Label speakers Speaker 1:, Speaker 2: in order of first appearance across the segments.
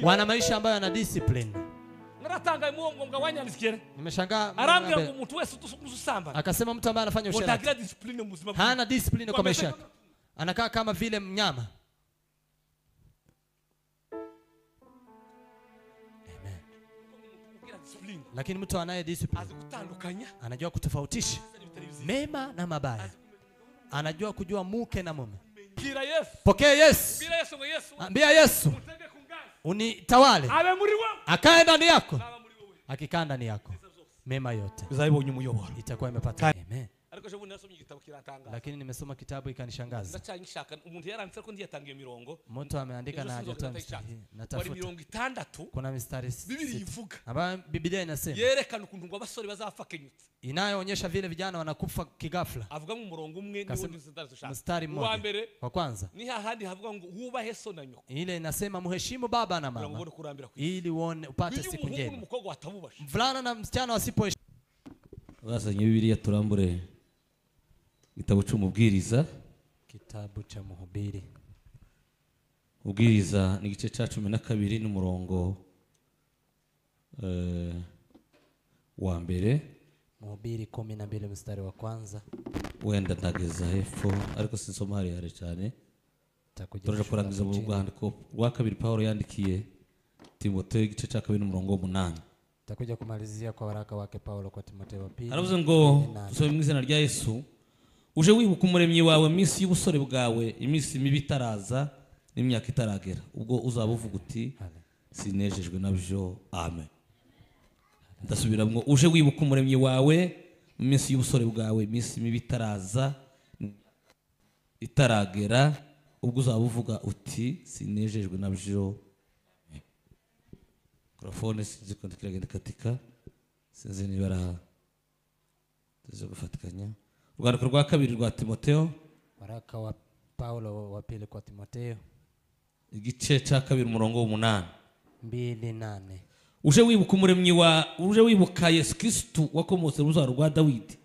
Speaker 1: Wana maisha ambayo yana discipline. Nimeshangaa. Akasema mtu ambaye anafanya usherati hana discipline kwa maisha yake. Anakaa kama vile mnyama. Amen. Lakini mtu anaye discipline anajua kutofautisha mema na mabaya. Anajua kujua mke na mume. Pokea Yesu. Ambia Yesu unitawale. Akae ndani yako. Akikaa ndani yako, mema yote itakuwa imepata. Amen. Lakini nimesoma kitabu ikanishangaza. Mtu ameandika na hajatoa mstari. Natafuta. Kuna mistari 6 ambayo Biblia inasema inayoonyesha vile vijana wanakufa kigafla. Mstari mmoja wa kwanza ile inasema muheshimu baba na mama ili uone upate siku njema. Mvulana na msichana wasipoheshimu.
Speaker 2: Bazanye Bibiliya turambure igitabo cy'umubwiriza.
Speaker 1: Kitabu cha Mhubiri.
Speaker 2: Ubwiriza ni igice cha 12 n'umurongo wa mbere.
Speaker 1: Mhubiri 12 mstari wa kwanza.
Speaker 2: Wenda ndageza hepfo ariko sinsoma hari cyane. Turaje kurangiza mu rwandiko rwa kabiri Paulo yandikiye Timotheo igice cha 2 n'umurongo 8.
Speaker 1: Takuja kumalizia kwa waraka wake Paulo kwa Timotheo wa pili.
Speaker 2: Aravuze ngo tusome mu izina rya Yesu. Uje wibuka umuremyi wawe iminsi y'ubusore bwawe, iminsi mibi itaraza n'imyaka itaragera, ubwo uzaba uvuga uti sinejejwe nabyo. Amen. Ndasubira ngo uje wibuka umuremyi wawe iminsi y'ubusore bwawe, iminsi mibi itaraza itaragera, ubwo uzaba uvuga uti sinejejwe nabyo. Mikrofone sinzi ko kiragenda katika, sinzi niba ara tuzo gufatikanya. Urwandiko rwa kabiri rwa Timotheo,
Speaker 1: waraka wa Paulo wa pili kwa Timotheo
Speaker 2: igice cha 2 umurongo 8.
Speaker 1: 2:8.
Speaker 2: Uje wibuka umuremyi wa uje wibuka Yesu Kristo wakomotse mu rubyaro rwa Dawidi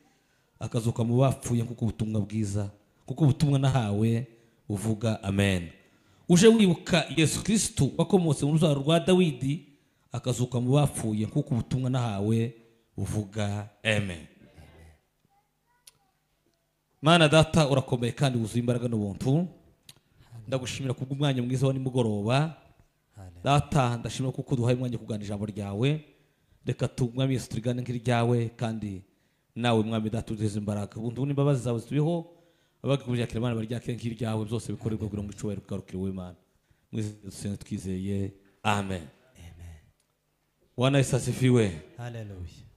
Speaker 2: akazuka mu bapfuye, kuko ubutumwa bwiza, kuko ubutumwa nahawe buvuga. Amen. Uje wibuka Yesu Kristo wakomotse mu rubyaro rwa Dawidi akazuka mu bapfuye, kuko ubutumwa nahawe buvuga. Amen. Mana data urakomeye kandi wuzuye imbaraga n'ubuntu. Ndagushimira kubw'umwanya mwiza wa nimugoroba. Data ndashimira kuko duhaye umwanya kuganira ijambo ryawe. Reka tumwami Yesu turigane nk'iryawe, kandi nawe mwami data uduhe imbaraga. Ubuntu n'imbabazi zawe zitubeho, abagikubyakira Imana baryakire nk'iryawe, byose bikorerwa kugira ngo icubahiro kigarukire wowe Imana. Mwese twizeye. Amen. Bwana Yesu asifiwe.
Speaker 1: Haleluya.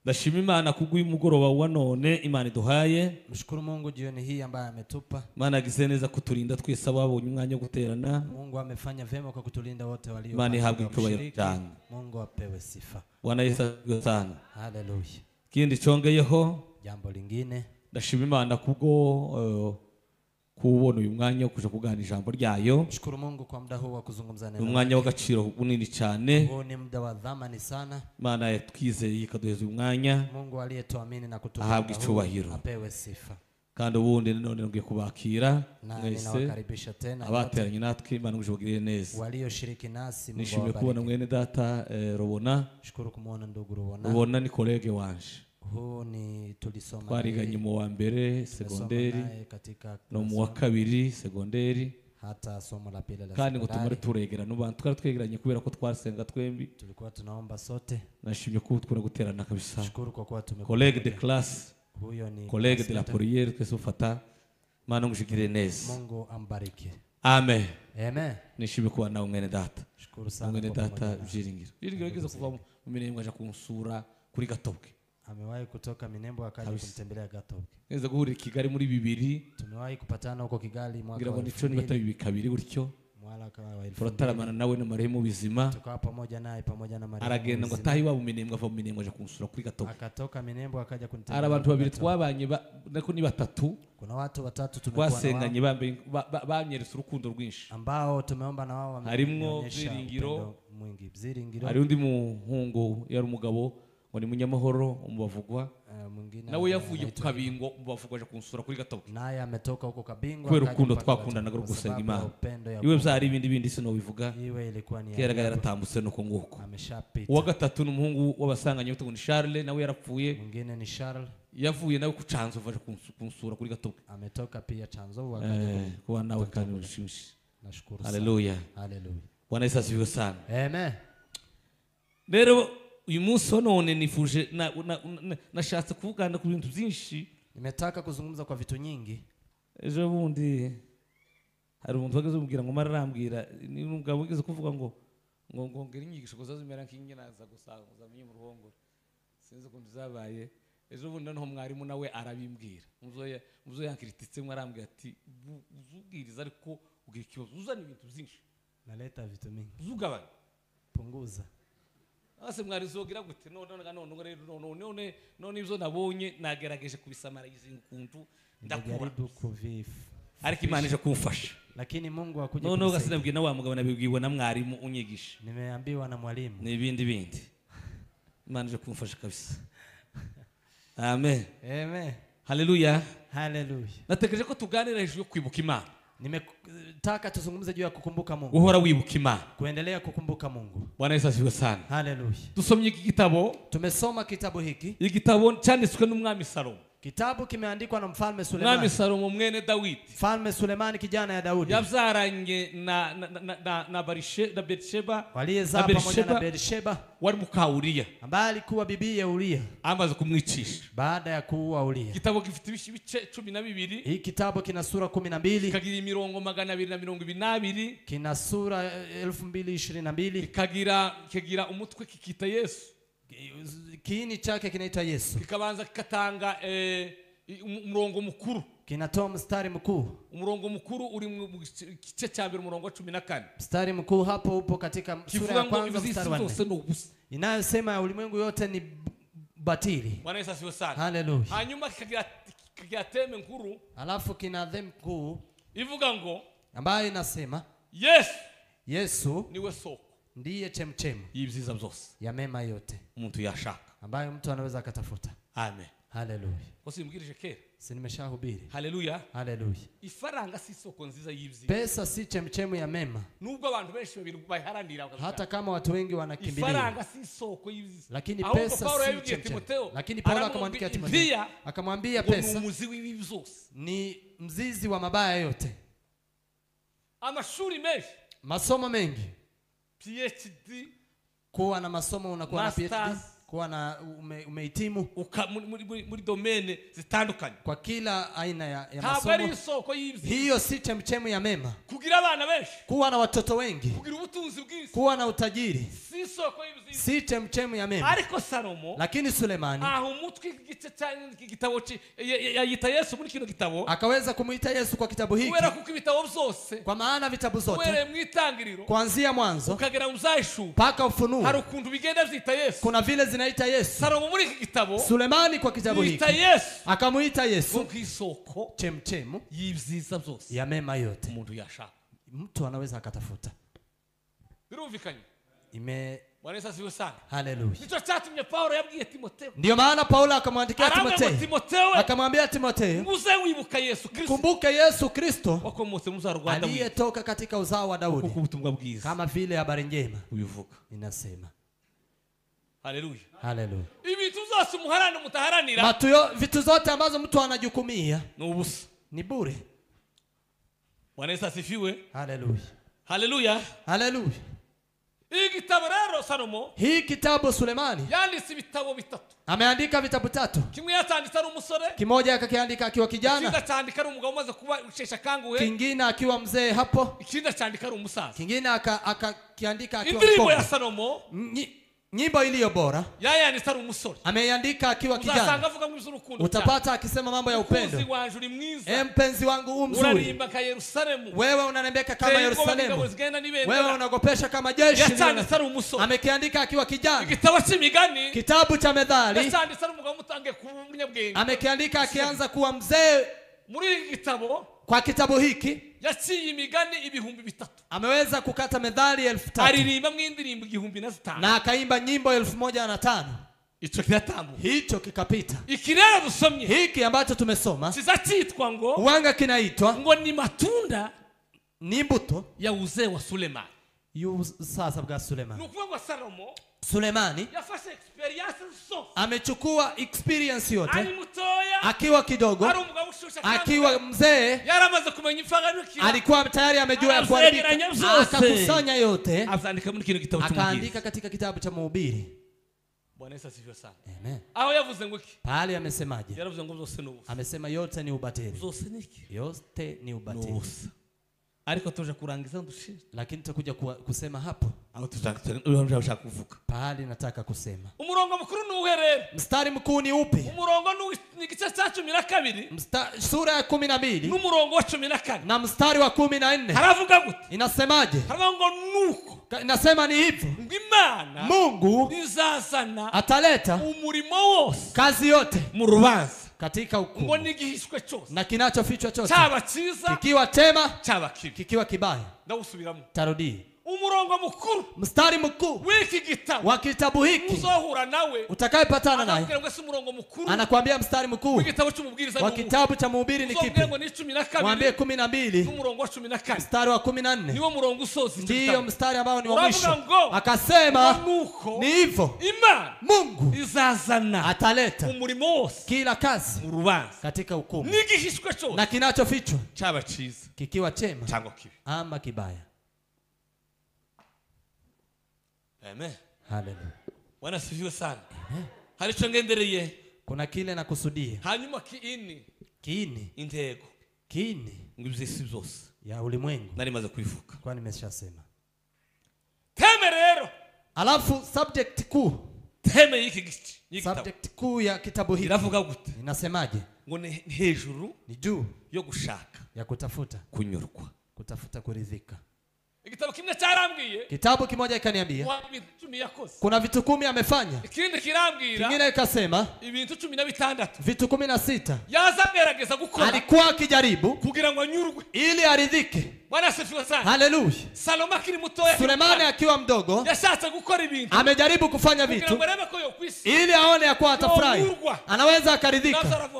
Speaker 2: Ndashima Imana kubw'uyu mugoroba wa none Imana iduhaye.
Speaker 1: Mshukuru Mungu jioni hii ambaye ametupa.
Speaker 2: Imana agize neza kuturinda twese ababonye umwanya wo guterana.
Speaker 1: Mungu amefanya vema kwa kutulinda wote walio.
Speaker 2: Imana ihabwe icyubahiro cyane.
Speaker 1: Mungu apewe sifa.
Speaker 2: Bwana Yesu asifiwe sana.
Speaker 1: Haleluya.
Speaker 2: Ikindi cyongeyeho,
Speaker 1: jambo lingine,
Speaker 2: ndashima Imana kubwo kubona uyu mwanya wo kuja kuganira ijambo ryayo.
Speaker 1: Mshukuru Mungu kwa muda huu wa kuzungumza neno.
Speaker 2: Umwanya w'agaciro munini cyane.
Speaker 1: Huu ni muda wa dhamani sana.
Speaker 2: Imana yatwizeye ikaduheza uyu mwanya.
Speaker 1: Mungu aliyetuamini na kutupa
Speaker 2: ahabwe icyubahiro.
Speaker 1: Apewe sifa.
Speaker 2: Kandi ubundi none ngiye kubakira mwese.
Speaker 1: Ninawakaribisha tena
Speaker 2: abateranye natwe, Imana ngujubagirire neza.
Speaker 1: Walioshiriki nasi Mungu
Speaker 2: awabariki. Nishimiye kubona mwene data Rubona.
Speaker 1: Shukuru kumuona ndugu Rubona.
Speaker 2: Rubona ni kolege wanje.
Speaker 1: Huu ni tulisoma
Speaker 2: twariganye mu wa mbere segonderi no mu wa kabiri segonderi,
Speaker 1: hata somo la pili la
Speaker 2: kandi ngo tumare turegera n'abantu twari twegeranye kubera ko twasenga twembi,
Speaker 1: tulikuwa tunaomba sote.
Speaker 2: Nashimye ko twura guterana kabisa.
Speaker 1: Shukuru kwa kuwa tumekuwa
Speaker 2: collègue de classe,
Speaker 1: huyo ni
Speaker 2: collègue de la prière, twese ufata. Imana ngushikire neza.
Speaker 1: Mungu ambariki.
Speaker 2: Amen.
Speaker 1: Amen.
Speaker 2: Nishimye kuba nawe mwene data.
Speaker 1: Shukuru sana
Speaker 2: mwene data Byiringiro. Byiringiro yageze kuva mu Minembwe aja kunsura kuri Gatobwe.
Speaker 1: Amewahi kutoka Minembwe akaja kumtembelea Gatobwe.
Speaker 2: Neza guhurira Kigali muri 2000.
Speaker 1: Tumewahi kupatana huko Kigali mwaka wa
Speaker 2: 2002 gutyo.
Speaker 1: Mwaka wa 2000.
Speaker 2: Turataramana nawe na marehemu bizima.
Speaker 1: Tukawa pamoja naye pamoja na marehemu.
Speaker 2: Aragenda ngo atahi iwabo Minembwe, ava mu Minembwe aja kunsura kuri Gatobwe.
Speaker 1: Akatoka Minembwe akaja kunitembelea.
Speaker 2: Ari abantu babiri twabanye nako ni batatu.
Speaker 1: Kuna watu watatu tumekuwa nao.
Speaker 2: Twasenganye bamyeretse urukundo rwinshi.
Speaker 1: Ambao tumeomba na wao
Speaker 2: wameonyesha Byiringiro
Speaker 1: mwingi. Byiringiro.
Speaker 2: Hari undi muhungu yari umugabo ngo ni Munyamahoro umubavugwa nawe yavuye ku Kabingo umubavugwa aje kunsura kuri Gatoki
Speaker 1: naye ametoka huko Kabingo
Speaker 2: kubera urukundo twakundanaga rwo gusenga Imana. Iwe byari ibindi bindi sinobivuga, kera yaratambutse nuko nguko. Uwa gatatu ni umuhungu w'abasanganye ngo ni Charles, nawe yarapfuye.
Speaker 1: Mwingine ni Charles
Speaker 2: yavuye nawe ku Chanzo aje kunsura kuri Gatoki,
Speaker 1: ametoka pia Chanzo akaja
Speaker 2: kuba nawe kandi ushimishije.
Speaker 1: Nashukuru sana.
Speaker 2: Haleluya.
Speaker 1: Haleluya.
Speaker 2: Bwana Yesu asifiwe sana.
Speaker 1: Amen.
Speaker 2: Rero uyu munsi wa none nifuje nashatse kuvugana ku bintu byinshi.
Speaker 1: Nimetaka kuzungumza kwa vitu nyingi.
Speaker 2: Ejo bundi hari umuntu wageze kumubwira ngo mararambwira ni umugabo wigeze kuvuga ngo ngo ngere inyigisho ko zazimera nk'inyina za gusanguza mu ruhongore, sinzi ukuntu zabaye. Ejo bundi noneho mwarimu nawe arabimbwira, muzo yankrititse mwarambwira ati uzubwiriza ariko ugira ikibazo uzana ibintu byinshi,
Speaker 1: naleta vitu mingi,
Speaker 2: uzugabanya,
Speaker 1: punguza.
Speaker 2: Ase mwari zogira gute none none ibyo nabonye nagerageje kubisamariza inkuntu ndakora ariko Imana ije kumfasha.
Speaker 1: Lakini Mungu akuja.
Speaker 2: None ugasinabwiye na wa mugabo nabibwiwe na mwarimu unyigisha,
Speaker 1: nimeambiwa na mwalimu
Speaker 2: n'ibindi bindi. Imana ije kumfasha kabisa. Amen.
Speaker 1: Amen.
Speaker 2: Haleluya.
Speaker 1: Haleluya.
Speaker 2: Natekereje ko tuganira hejuru yo kwibuka Imana.
Speaker 1: Nimetaka tuzungumze juu ya kukumbuka Mungu.
Speaker 2: Guhora wibuka Imana.
Speaker 1: Kuendelea kukumbuka Mungu.
Speaker 2: Bwana Yesu asifiwe sana.
Speaker 1: Haleluya.
Speaker 2: Dusomye iki gitabo.
Speaker 1: Tumesoma kitabu hiki.
Speaker 2: Igitabo cyanditswe n'umwami Salomo.
Speaker 1: Kitabu kimeandikwa na mfalme Sulemani.
Speaker 2: Mwami Salomo mwene Dawidi.
Speaker 1: Mfalme Sulemani kijana ya Daudi.
Speaker 2: Yabyaranye na Betsheba.
Speaker 1: Waliyezaa pamoja na Betsheba
Speaker 2: wari muka Uriya,
Speaker 1: ambaye alikuwa bibi ya Uriya.
Speaker 2: Amaze kumwicisha
Speaker 1: baada ya kuua Uriya.
Speaker 2: Igitabo gifite ibice 12.
Speaker 1: Hii kitabu kina sura 12.
Speaker 2: Kikagira imirongo 222.
Speaker 1: Kina sura 2022.
Speaker 2: Kikagira umutwe kikita Yesu.
Speaker 1: Kiini chake kinaitwa Yesu.
Speaker 2: Kikabanza kikatanga umurongo mukuru.
Speaker 1: Kinatoa mstari mkuu.
Speaker 2: Umurongo mukuru uri mu gice cya mbere umurongo wa 14.
Speaker 1: Mstari mkuu hapo upo katika sura ya kwanza mstari wa 4. Inayosema ya ulimwengu yote ni batili.
Speaker 2: Bwana Yesu asifiwe sana.
Speaker 1: Haleluya.
Speaker 2: Hanyuma kikagira teme nkuru.
Speaker 1: Alafu kina theme kuu
Speaker 2: ivuga ngo
Speaker 1: ambayo inasema Yesu
Speaker 2: niwe soko,
Speaker 1: ndiye chemchemu
Speaker 2: y'ibyiza byose,
Speaker 1: ya mema yote
Speaker 2: umuntu yashaka,
Speaker 1: ambayo mtu anaweza akatafuta.
Speaker 2: Amen.
Speaker 1: Haleluya.
Speaker 2: Usimbwirije kera,
Speaker 1: si nimeshahubiri.
Speaker 2: Haleluya.
Speaker 1: Haleluya.
Speaker 2: Ifaranga si soko nziza y'ibyiza.
Speaker 1: Pesa si chemchemu ya mema.
Speaker 2: Nubwo abantu benshi bayiharanira,
Speaker 1: hata kama watu wengi wanakimbilia.
Speaker 2: Ifaranga si soko y'ibyiza.
Speaker 1: Lakini pesa si chemchemu. Lakini Paulo akamwandikia Timotheo, akamwambia pesa ni mzizi wa mabaya yote.
Speaker 2: Amashuri menshi,
Speaker 1: masomo mengi,
Speaker 2: PhD,
Speaker 1: kuwa na masomo unakuwa na PhD, kuwa na umehitimu
Speaker 2: muri domene zitandukanye,
Speaker 1: kwa kila aina ya masomo.
Speaker 2: Isoko y'ibyiza.
Speaker 1: Hiyo si chemchemu ya mema.
Speaker 2: Kugira abana benshi,
Speaker 1: kuwa na watoto wengi,
Speaker 2: kugira ubutunzi bwinshi,
Speaker 1: kuwa na utajiri,
Speaker 2: si isoko y'ibyiza,
Speaker 1: si chemchemu ya mema.
Speaker 2: Ariko Salomo,
Speaker 1: lakini Sulemani
Speaker 2: aho umutwe igice cya igitabo yita Yesu muri kino gitabo,
Speaker 1: akaweza kumuita Yesu kwa kitabu hiki,
Speaker 2: kubera kuko ibitabo byose,
Speaker 1: kwa maana vitabu zote,
Speaker 2: kubera mu itangiriro
Speaker 1: kuanzia mwanzo
Speaker 2: ukagera mu Zahishu
Speaker 1: mpaka Ufunuo,
Speaker 2: hari ukuntu bigenda byita Yesu.
Speaker 1: Kuna vile zinaita Yesu.
Speaker 2: Salomo muri iki gitabo,
Speaker 1: Sulemani kwa kitabu hiki
Speaker 2: Yesu,
Speaker 1: akamuita Yesu
Speaker 2: nk'isoko
Speaker 1: chemchemu
Speaker 2: y'ibyiza byose,
Speaker 1: ya mema yote
Speaker 2: umuntu yashaka,
Speaker 1: mtu anaweza akatafuta.
Speaker 2: Birumvikanye?
Speaker 1: Ime
Speaker 2: Bwana Yesu asifiwe sana.
Speaker 1: Haleluya.
Speaker 2: Nicho cyatumye Paulo yabwiye Timotheo.
Speaker 1: Ndio maana Paulo akamwandikia Timotheo, akamwambia Timotheo,
Speaker 2: muze wibuka Yesu Kristo,
Speaker 1: kumbuke Yesu Kristo
Speaker 2: wakomotse mu rwa Dawidi,
Speaker 1: aliyetoka katika uzao wa Daudi,
Speaker 2: kuko ubutumwa bwiza
Speaker 1: kama vile habari njema
Speaker 2: ubivuga
Speaker 1: inasema.
Speaker 2: Haleluya.
Speaker 1: Haleluya.
Speaker 2: Ibintu byose umuharana mutaharanira,
Speaker 1: matuyo vitu zote ambazo mtu anajukumia
Speaker 2: ni ubusa,
Speaker 1: ni bure.
Speaker 2: Bwana Yesu asifiwe.
Speaker 1: Haleluya.
Speaker 2: Haleluya.
Speaker 1: Haleluya.
Speaker 2: Hii kitabu rero Salomo,
Speaker 1: hii kitabu Sulemani
Speaker 2: yanditse ibitabo bitatu.
Speaker 1: Ameandika vitabu tatu.
Speaker 2: Kimwe yatanditse ari umusore,
Speaker 1: kimoja akakiandika akiwa kijana,
Speaker 2: ikindi acandika ari umugabo umaze kuba usheshe akanguhe,
Speaker 1: kingine akiwa mzee hapo,
Speaker 2: ikindi acandika ari umusaza,
Speaker 1: kingine akakiandika akiwa
Speaker 2: indirimbo
Speaker 1: mkongwe.
Speaker 2: Ya Salomo,
Speaker 1: Nyimbo iliyo bora
Speaker 2: yayanditse ari umusore,
Speaker 1: ameiandika akiwa kijana.
Speaker 2: Uzasanga avuga ngo iby'urukundo,
Speaker 1: utapata akisema mambo ya upendo.
Speaker 2: Mpenzi wangu uri mwiza,
Speaker 1: mpenzi wangu u mzuri,
Speaker 2: urarimba ka Yerusalemu,
Speaker 1: wewe unarembeka kama Yerusalemu, wewe unagopesha kama jeshi.
Speaker 2: Yatanditse ari umusore,
Speaker 1: amekiandika akiwa kijana.
Speaker 2: Igitabo cy'imigani,
Speaker 1: kitabu cha Methali,
Speaker 2: yatanditse ari umugabo mutangiye kuba umunyabwenge,
Speaker 1: amekiandika akianza kuwa mzee.
Speaker 2: Muri iki gitabo,
Speaker 1: kwa kitabu hiki
Speaker 2: yaciye imigani 3000.
Speaker 1: Ameweza kukata methali 3000.
Speaker 2: Aririmba mu indirimbo 1005.
Speaker 1: Na akaimba nyimbo 1005.
Speaker 2: Ico kiratambuka.
Speaker 1: Hicho kikapita.
Speaker 2: Iki rero dusomye,
Speaker 1: hiki ambacho tumesoma,
Speaker 2: kizacitwa ngo
Speaker 1: uwanga kinaitwa
Speaker 2: ngo ni matunda,
Speaker 1: ni imbuto
Speaker 2: ya uzee wa Sulemani.
Speaker 1: Sasa bwa Sulemani.
Speaker 2: Nukuvuga ngo Salomo,
Speaker 1: Sulemani
Speaker 2: yafashe experience zose,
Speaker 1: amechukua experience yote,
Speaker 2: ari mutoya,
Speaker 1: akiwa kidogo, akiwa mzee,
Speaker 2: yaramaze kumenya imfaganukira,
Speaker 1: alikuwa tayari amejua ya kuandika, akakusanya yote,
Speaker 2: azandika muri kino gitabo cy'Umubiri,
Speaker 1: akaandika katika kitabu cha Mhubiri.
Speaker 2: Bwana Yesu asifiwe sana.
Speaker 1: Amen.
Speaker 2: Aho yavuze ngo iki?
Speaker 1: Pale amesemaje?
Speaker 2: Yaravuze ngo byose ni ubusa.
Speaker 1: Amesema yote ni ubatili.
Speaker 2: Byose ni iki?
Speaker 1: Yote ni ubatili.
Speaker 2: Ariko tuje kurangiza ndushire.
Speaker 1: Lakini tutakuja kusema hapo.
Speaker 2: Aho tutakuja kuvuka.
Speaker 1: Pahali nataka kusema.
Speaker 2: Umurongo mukuru ni uhe rero?
Speaker 1: Mstari mkuu ni upi?
Speaker 2: Umurongo ni igice cya 12.
Speaker 1: Sura ya 12.
Speaker 2: N'umurongo wa 14.
Speaker 1: Na mstari wa 14.
Speaker 2: Haravuga gute?
Speaker 1: Inasemaje?
Speaker 2: Haravuga ngo nuko.
Speaker 1: Inasema ni hivyo.
Speaker 2: Imana,
Speaker 1: Mungu
Speaker 2: izazana,
Speaker 1: ataleta
Speaker 2: umurimo wose,
Speaker 1: kazi yote
Speaker 2: mu rubanza,
Speaker 1: katika hukumu,
Speaker 2: ngo n'igihishwe cyose,
Speaker 1: na kinachofichwa chote,
Speaker 2: cyaba cyiza,
Speaker 1: kikiwa chema,
Speaker 2: cyaba kibi,
Speaker 1: kikiwa kibaya.
Speaker 2: Ndawusubiramo.
Speaker 1: Tarudi.
Speaker 2: Umurongo mukuru,
Speaker 1: mstari mkuu
Speaker 2: w'iki gitabo,
Speaker 1: wa kitabu hiki,
Speaker 2: uzohura nawe,
Speaker 1: utakayepatana naye, anakuambia mstari mkuu
Speaker 2: w'igitabo cy'umubwiriza,
Speaker 1: wa kitabu cha Mhubiri ni kipi? Mwambie 12,
Speaker 2: n'umurongo wa 14,
Speaker 1: mstari wa 14,
Speaker 2: niwo murongo usoza icyo
Speaker 1: ndiyo
Speaker 2: gitabo,
Speaker 1: mstari ambao ni wa mwisho. Akasema ni hivyo,
Speaker 2: Imana,
Speaker 1: Mungu
Speaker 2: izazana,
Speaker 1: ataleta
Speaker 2: umurimo wose,
Speaker 1: kila kazi
Speaker 2: mu rubanza,
Speaker 1: katika hukumu,
Speaker 2: n'igihishwe cyose,
Speaker 1: na kinachofichwa,
Speaker 2: cyaba cyiza,
Speaker 1: kikiwa chema,
Speaker 2: cyangwa kibi,
Speaker 1: ama kibaya.
Speaker 2: Amen.
Speaker 1: Hallelujah.
Speaker 2: Bwana asifiwe sana. Hari ico ngendereye.
Speaker 1: Kuna kile nakusudia.
Speaker 2: Hanyuma kiini.
Speaker 1: Kiini.
Speaker 2: Intego.
Speaker 1: Kiini.
Speaker 2: Ngo iby'isi byose
Speaker 1: ya ulimwengu.
Speaker 2: Nari maze kuivuka.
Speaker 1: Kwa nimeshasema.
Speaker 2: Teme rero.
Speaker 1: Alafu subject kuu.
Speaker 2: Teme y'iki gice.
Speaker 1: Subject kuu ya kitabu hiki.
Speaker 2: Iravuga gute?
Speaker 1: Inasemaje?
Speaker 2: Ngo ni hejuru,
Speaker 1: ni juu
Speaker 2: yo gushaka,
Speaker 1: ya kutafuta,
Speaker 2: kunyurwa,
Speaker 1: kutafuta kuridhika.
Speaker 2: Igitabo kimwe cyarambwiye.
Speaker 1: Kitabu kimoja ikaniambia kuna vitu 10 amefanya.
Speaker 2: Ikindi kirambwira.
Speaker 1: Kingine ikasema
Speaker 2: ibintu 16.
Speaker 1: Vitu 16.
Speaker 2: Yazagerageza gukora.
Speaker 1: Alikuwa akijaribu
Speaker 2: kugira ngo anyurwe,
Speaker 1: ili aridhike.
Speaker 2: Bwana asifiwe sana.
Speaker 1: Haleluya.
Speaker 2: Salomo akiri mutoya,
Speaker 1: Sulemani akiwa mdogo,
Speaker 2: yashatse gukora ibintu,
Speaker 1: amejaribu kufanya vitu ili aone ya kuwa atafurahi, anaweza akaridhika.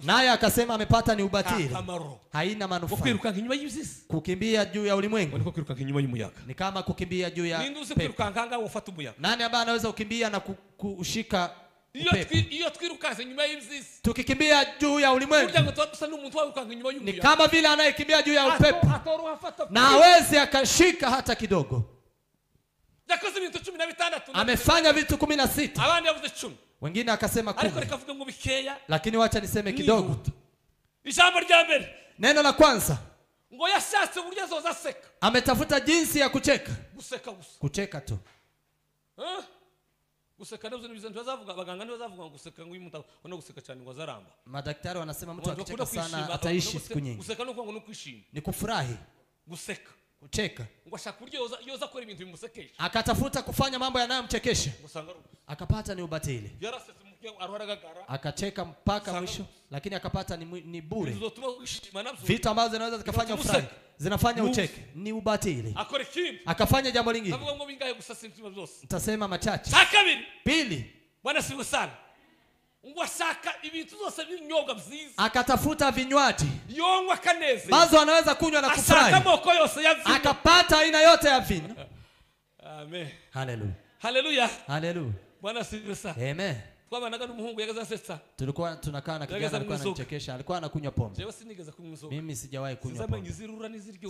Speaker 1: Naye akasema amepata ni ubatili, haina manufaa. Kukimbia juu ya ulimwengu ni kama kukimbia juu ya pepo. Nani ambaye anaweza kukimbia na kushika upepo? Tukikimbia juu ya ulimwengu ni kama vile anayekimbia juu ya upepo, na hawezi akashika hata kidogo. Amefanya vitu 16, wengine akasema 10, lakini wacha niseme kidogo. Neno la kwanza,
Speaker 2: ngo yashatse uburyo azoza aseka.
Speaker 1: Ametafuta jinsi ya kucheka.
Speaker 2: Guseka gusa.
Speaker 1: Kucheka tu.
Speaker 2: Guseka nabyo nibiza ntibazavuga, abaganga ntibazavuga ngo guseka ngo umuntu abona guseka cyane ngo azaramba.
Speaker 1: Madaktari wanasema mtu akicheka sana ataishi siku nyingi.
Speaker 2: Guseka no kuvuga ngo kwishima.
Speaker 1: Ni kufurahi.
Speaker 2: Guseka.
Speaker 1: Kucheka.
Speaker 2: Ngo ashaka uburyo yoza akora ibintu bimusekesha.
Speaker 1: Akatafuta kufanya mambo yanayomchekesha. Akapata ni ubatili.
Speaker 2: Yarasetse arwaragagara.
Speaker 1: Akacheka mpaka mwisho, lakini akapata ni bure. Vitu ambazo zinaweza zikafanya ufurahi, zinafanya ucheke, ni ubatili. Akafanya jambo lingine. Nitasema machache. Pili.
Speaker 2: Bwana sifu sana. Ngo ashaka ibintu byose binyobwa byiza.
Speaker 1: Akatafuta vinywaji.
Speaker 2: Yonywa kaneze.
Speaker 1: Bazo anaweza kunywa na kufurahi.
Speaker 2: Ashaka moko yose ya vino.
Speaker 1: Akapata aina yote ya vino.
Speaker 2: Amen.
Speaker 1: Haleluya.
Speaker 2: Haleluya.
Speaker 1: Haleluya.
Speaker 2: Bwana sifu sana.
Speaker 1: Amen.
Speaker 2: Twabanaga n'umuhungu yagaza ansetsa.
Speaker 1: Tulikuwa tunakaa na kijana alikuwa ananichekesha, alikuwa anakunywa pombe.
Speaker 2: Jewe sinigeze kunywa inzoga.
Speaker 1: Mimi sijawahi kunywa pombe.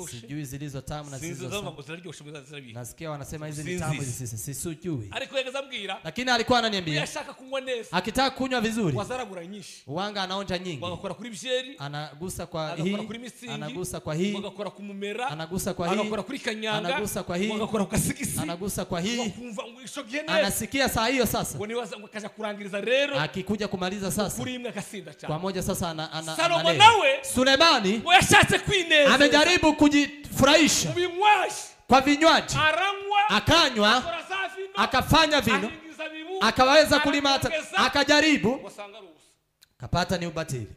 Speaker 1: Sijui zilizo tamu na zilizo. Nasikia wanasema hizi ni tamu hizi sisi sijui.
Speaker 2: Ariko yagaza ambwira.
Speaker 1: Lakini alikuwa ananiambia.
Speaker 2: Yashaka kunywa neza.
Speaker 1: Akitaka kunywa vizuri.
Speaker 2: Wazaragura nyinshi.
Speaker 1: Uwanga anaonja nyingi.
Speaker 2: Bagakora kuri byeri.
Speaker 1: Anagusa kwa hii. Anagusa kwa hii.
Speaker 2: Bagakora ku mumera.
Speaker 1: Anagusa kwa hii.
Speaker 2: Bagakora kuri kanyanga.
Speaker 1: Anagusa kwa hii.
Speaker 2: Bagakora ku kasigisi.
Speaker 1: Anagusa kwa hii.
Speaker 2: Kumva ngo isho neza.
Speaker 1: Anasikia saa hiyo sasa.
Speaker 2: Ngo niwaza ngo kaja kurangiriza rero.
Speaker 1: Akikuja kumaliza sasa.
Speaker 2: Kuri imwe akasinda cyane.
Speaker 1: Kwa moja sasa ana
Speaker 2: Salomo nawe
Speaker 1: Sulemani
Speaker 2: ngo yashatse kwineza.
Speaker 1: Amejaribu kujifurahisha. Kwa vinywaji.
Speaker 2: Aranywa.
Speaker 1: Akanywa. Akafanya vino. Akaweza kulima hata akajaribu. Kapata ni ubatili.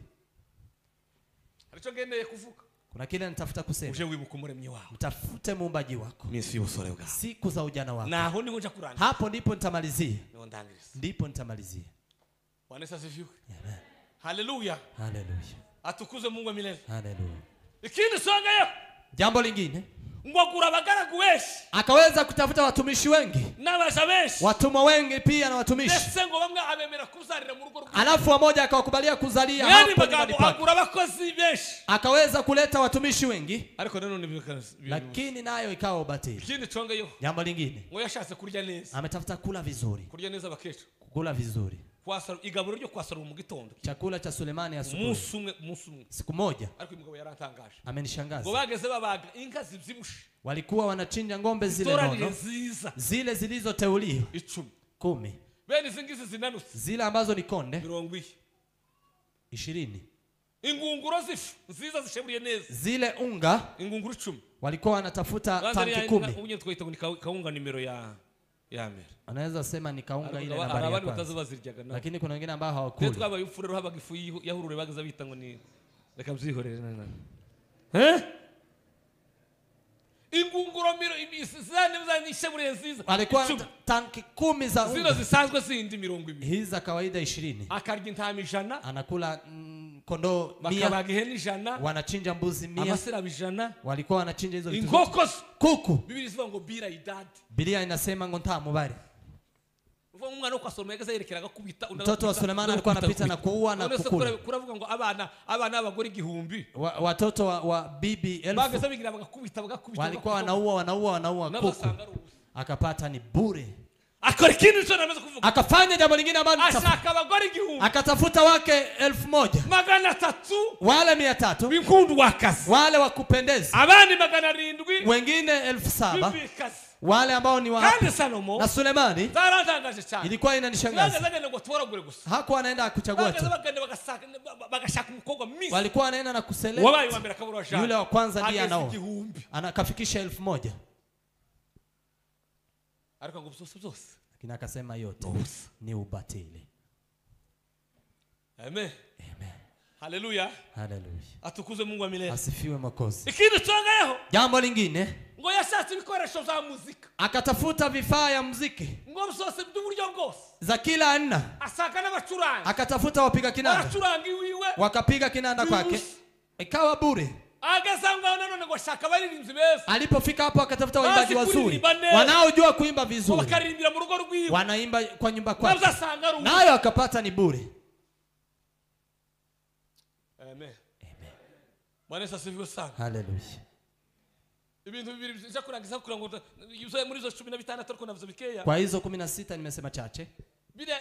Speaker 1: Kuna kile nitafuta kusema.
Speaker 2: Uje wibuka umuremyi wawe.
Speaker 1: Mtafute muumbaji wako.
Speaker 2: Minsi y'ubusore bwawe.
Speaker 1: Siku za ujana wako.
Speaker 2: Naho niho nja kurangiza.
Speaker 1: Hapo ndipo nitamalizia.
Speaker 2: Niho ndangiriza.
Speaker 1: Ndipo nitamalizia.
Speaker 2: Bwana Yesu asifiwe.
Speaker 1: Amen.
Speaker 2: Haleluya.
Speaker 1: Haleluya.
Speaker 2: Atukuzwe Mungu wa milele.
Speaker 1: Haleluya.
Speaker 2: Ikindi songayo.
Speaker 1: Jambo lingine,
Speaker 2: ngo agura abagaragu benshi.
Speaker 1: Akaweza kutafuta watumishi wengi.
Speaker 2: N'abaja benshi.
Speaker 1: Watumwa wengi pia na watumishi.
Speaker 2: Ndetse ngo bamwe abemera kuzarira mu rugo rwe.
Speaker 1: Alafu mmoja akawakubalia kuzalia hapo nyumbani pake.
Speaker 2: Agura abakozi benshi.
Speaker 1: Akaweza kuleta watumishi wengi.
Speaker 2: Ariko nanone
Speaker 1: lakini nayo ikawa ubatili.
Speaker 2: Ikindi congayo.
Speaker 1: Jambo lingine,
Speaker 2: ngo yashatse kurya neza.
Speaker 1: Ametafuta kula vizuri.
Speaker 2: Kurya neza abakecuru.
Speaker 1: Kula vizuri.
Speaker 2: Kwasara igaburo ryo kwasara mu gitondo.
Speaker 1: Chakula cha Sulemani asubuhi.
Speaker 2: Umunsi umwe.
Speaker 1: Siku moja.
Speaker 2: Ariko umugabo yarantangaje.
Speaker 1: Amenishangaza.
Speaker 2: Ngo bageze babaga inka zibyibushe.
Speaker 1: Walikuwa wanachinja ng'ombe zile nono. Zile zilizoteuliwa.
Speaker 2: 10.
Speaker 1: 10.
Speaker 2: Bene zingizi zinanutse.
Speaker 1: Zile ambazo ni konde.
Speaker 2: 20.
Speaker 1: 20.
Speaker 2: Ingunguro zifu nziza zisheburiye neza.
Speaker 1: Zile unga.
Speaker 2: Ingunguro 10.
Speaker 1: Walikuwa wanatafuta tanki 10.
Speaker 2: Unye twita ngo ni kaunga nimero ya mbere.
Speaker 1: Anaweza sema ni kaunga ile nambari ya kwanza. Lakini kuna wengine ambao hawakuli.
Speaker 2: Twabaye ufurero habaga ifu yahurure bageza bita ngo ni reka mbyihorere nana. Ingunguro miro zane isheburiye nziza.
Speaker 1: Alikuwa tanki 10 za unga.
Speaker 2: Zino zisanzwe zindi 20.
Speaker 1: Hizi za kawaida 20.
Speaker 2: Akarya intama 100.
Speaker 1: Anakula kondoo 100.
Speaker 2: Bakabaga ihene 100.
Speaker 1: Wanachinja mbuzi 100.
Speaker 2: Amaserabi 100.
Speaker 1: Walikuwa wanachinja hizo vitu.
Speaker 2: Inkoko,
Speaker 1: kuku.
Speaker 2: Biblia ivuga ngo bira idadi.
Speaker 1: Biblia inasema ngo nta mubare.
Speaker 2: Uvuga umwana wo kwa Salomo yageze yerekeraga kubita.
Speaker 1: Mtoto wa Sulemani alikuwa anapita na kuua na kukula.
Speaker 2: Kuravuga ngo abana abagore 1000.
Speaker 1: Watoto wa bibi 1000.
Speaker 2: Bageze bigira bagakubita.
Speaker 1: Walikuwa wanaua kuku. Akapata ni bure.
Speaker 2: Akora ikindi cyo namaze kuvuga.
Speaker 1: Akafanya jambo lingine ambalo
Speaker 2: ashaka abagore 1000.
Speaker 1: Akatafuta wake 1000.
Speaker 2: 300.
Speaker 1: Wale 300.
Speaker 2: Binkundu wakazi.
Speaker 1: Wale wa kupendeza.
Speaker 2: Abandi 700.
Speaker 1: Wengine 7000. Wale ambao ni wa na Sulemani. Ilikuwa inanishangaza. Hakuwa anaenda kuchagua tu. Walikuwa wanaenda na kuselect. Yule wa kwanza ndiye anao. Anakafikisha 1000. Lakini akasema yote ni ubatili.
Speaker 2: Amen.
Speaker 1: Amen.
Speaker 2: Haleluya.
Speaker 1: Haleluya.
Speaker 2: Atukuzwe Mungu wa milele.
Speaker 1: Asifiwe Mwokozi.
Speaker 2: Ikindi tuangayeho.
Speaker 1: Jambo lingine,
Speaker 2: ngo yashatse ibikoresho vya muzika.
Speaker 1: Akatafuta vifaa ya muziki.
Speaker 2: Ngo byose by'uburyo bwose.
Speaker 1: Za kila aina.
Speaker 2: Asaka n'abacuranga.
Speaker 1: Akatafuta wapiga kinanda.
Speaker 2: Baracuranga iwiwe.
Speaker 1: Wakapiga kinanda kwake. Ikawa bure.
Speaker 2: Agasanga nanone ngo ashaka abaririmbyi beza.
Speaker 1: Alipofika hapo akatafuta waimbaji wazuri wanaojua kuimba vizuri.
Speaker 2: Bakaririmbira mu rugo rwiwe.
Speaker 1: Wanaimba kwa nyumba kwake. Nayo akapata ni bure.
Speaker 2: Amen. Amen. Bwana Yesu asifiwe sana.
Speaker 1: Haleluya.
Speaker 2: Ibintu bibiri biza kurangiza kugira ngo yuzuye muri izo 16 ariko navuze bikeya.
Speaker 1: Kwa hizo 16 nimesema chache.
Speaker 2: Bila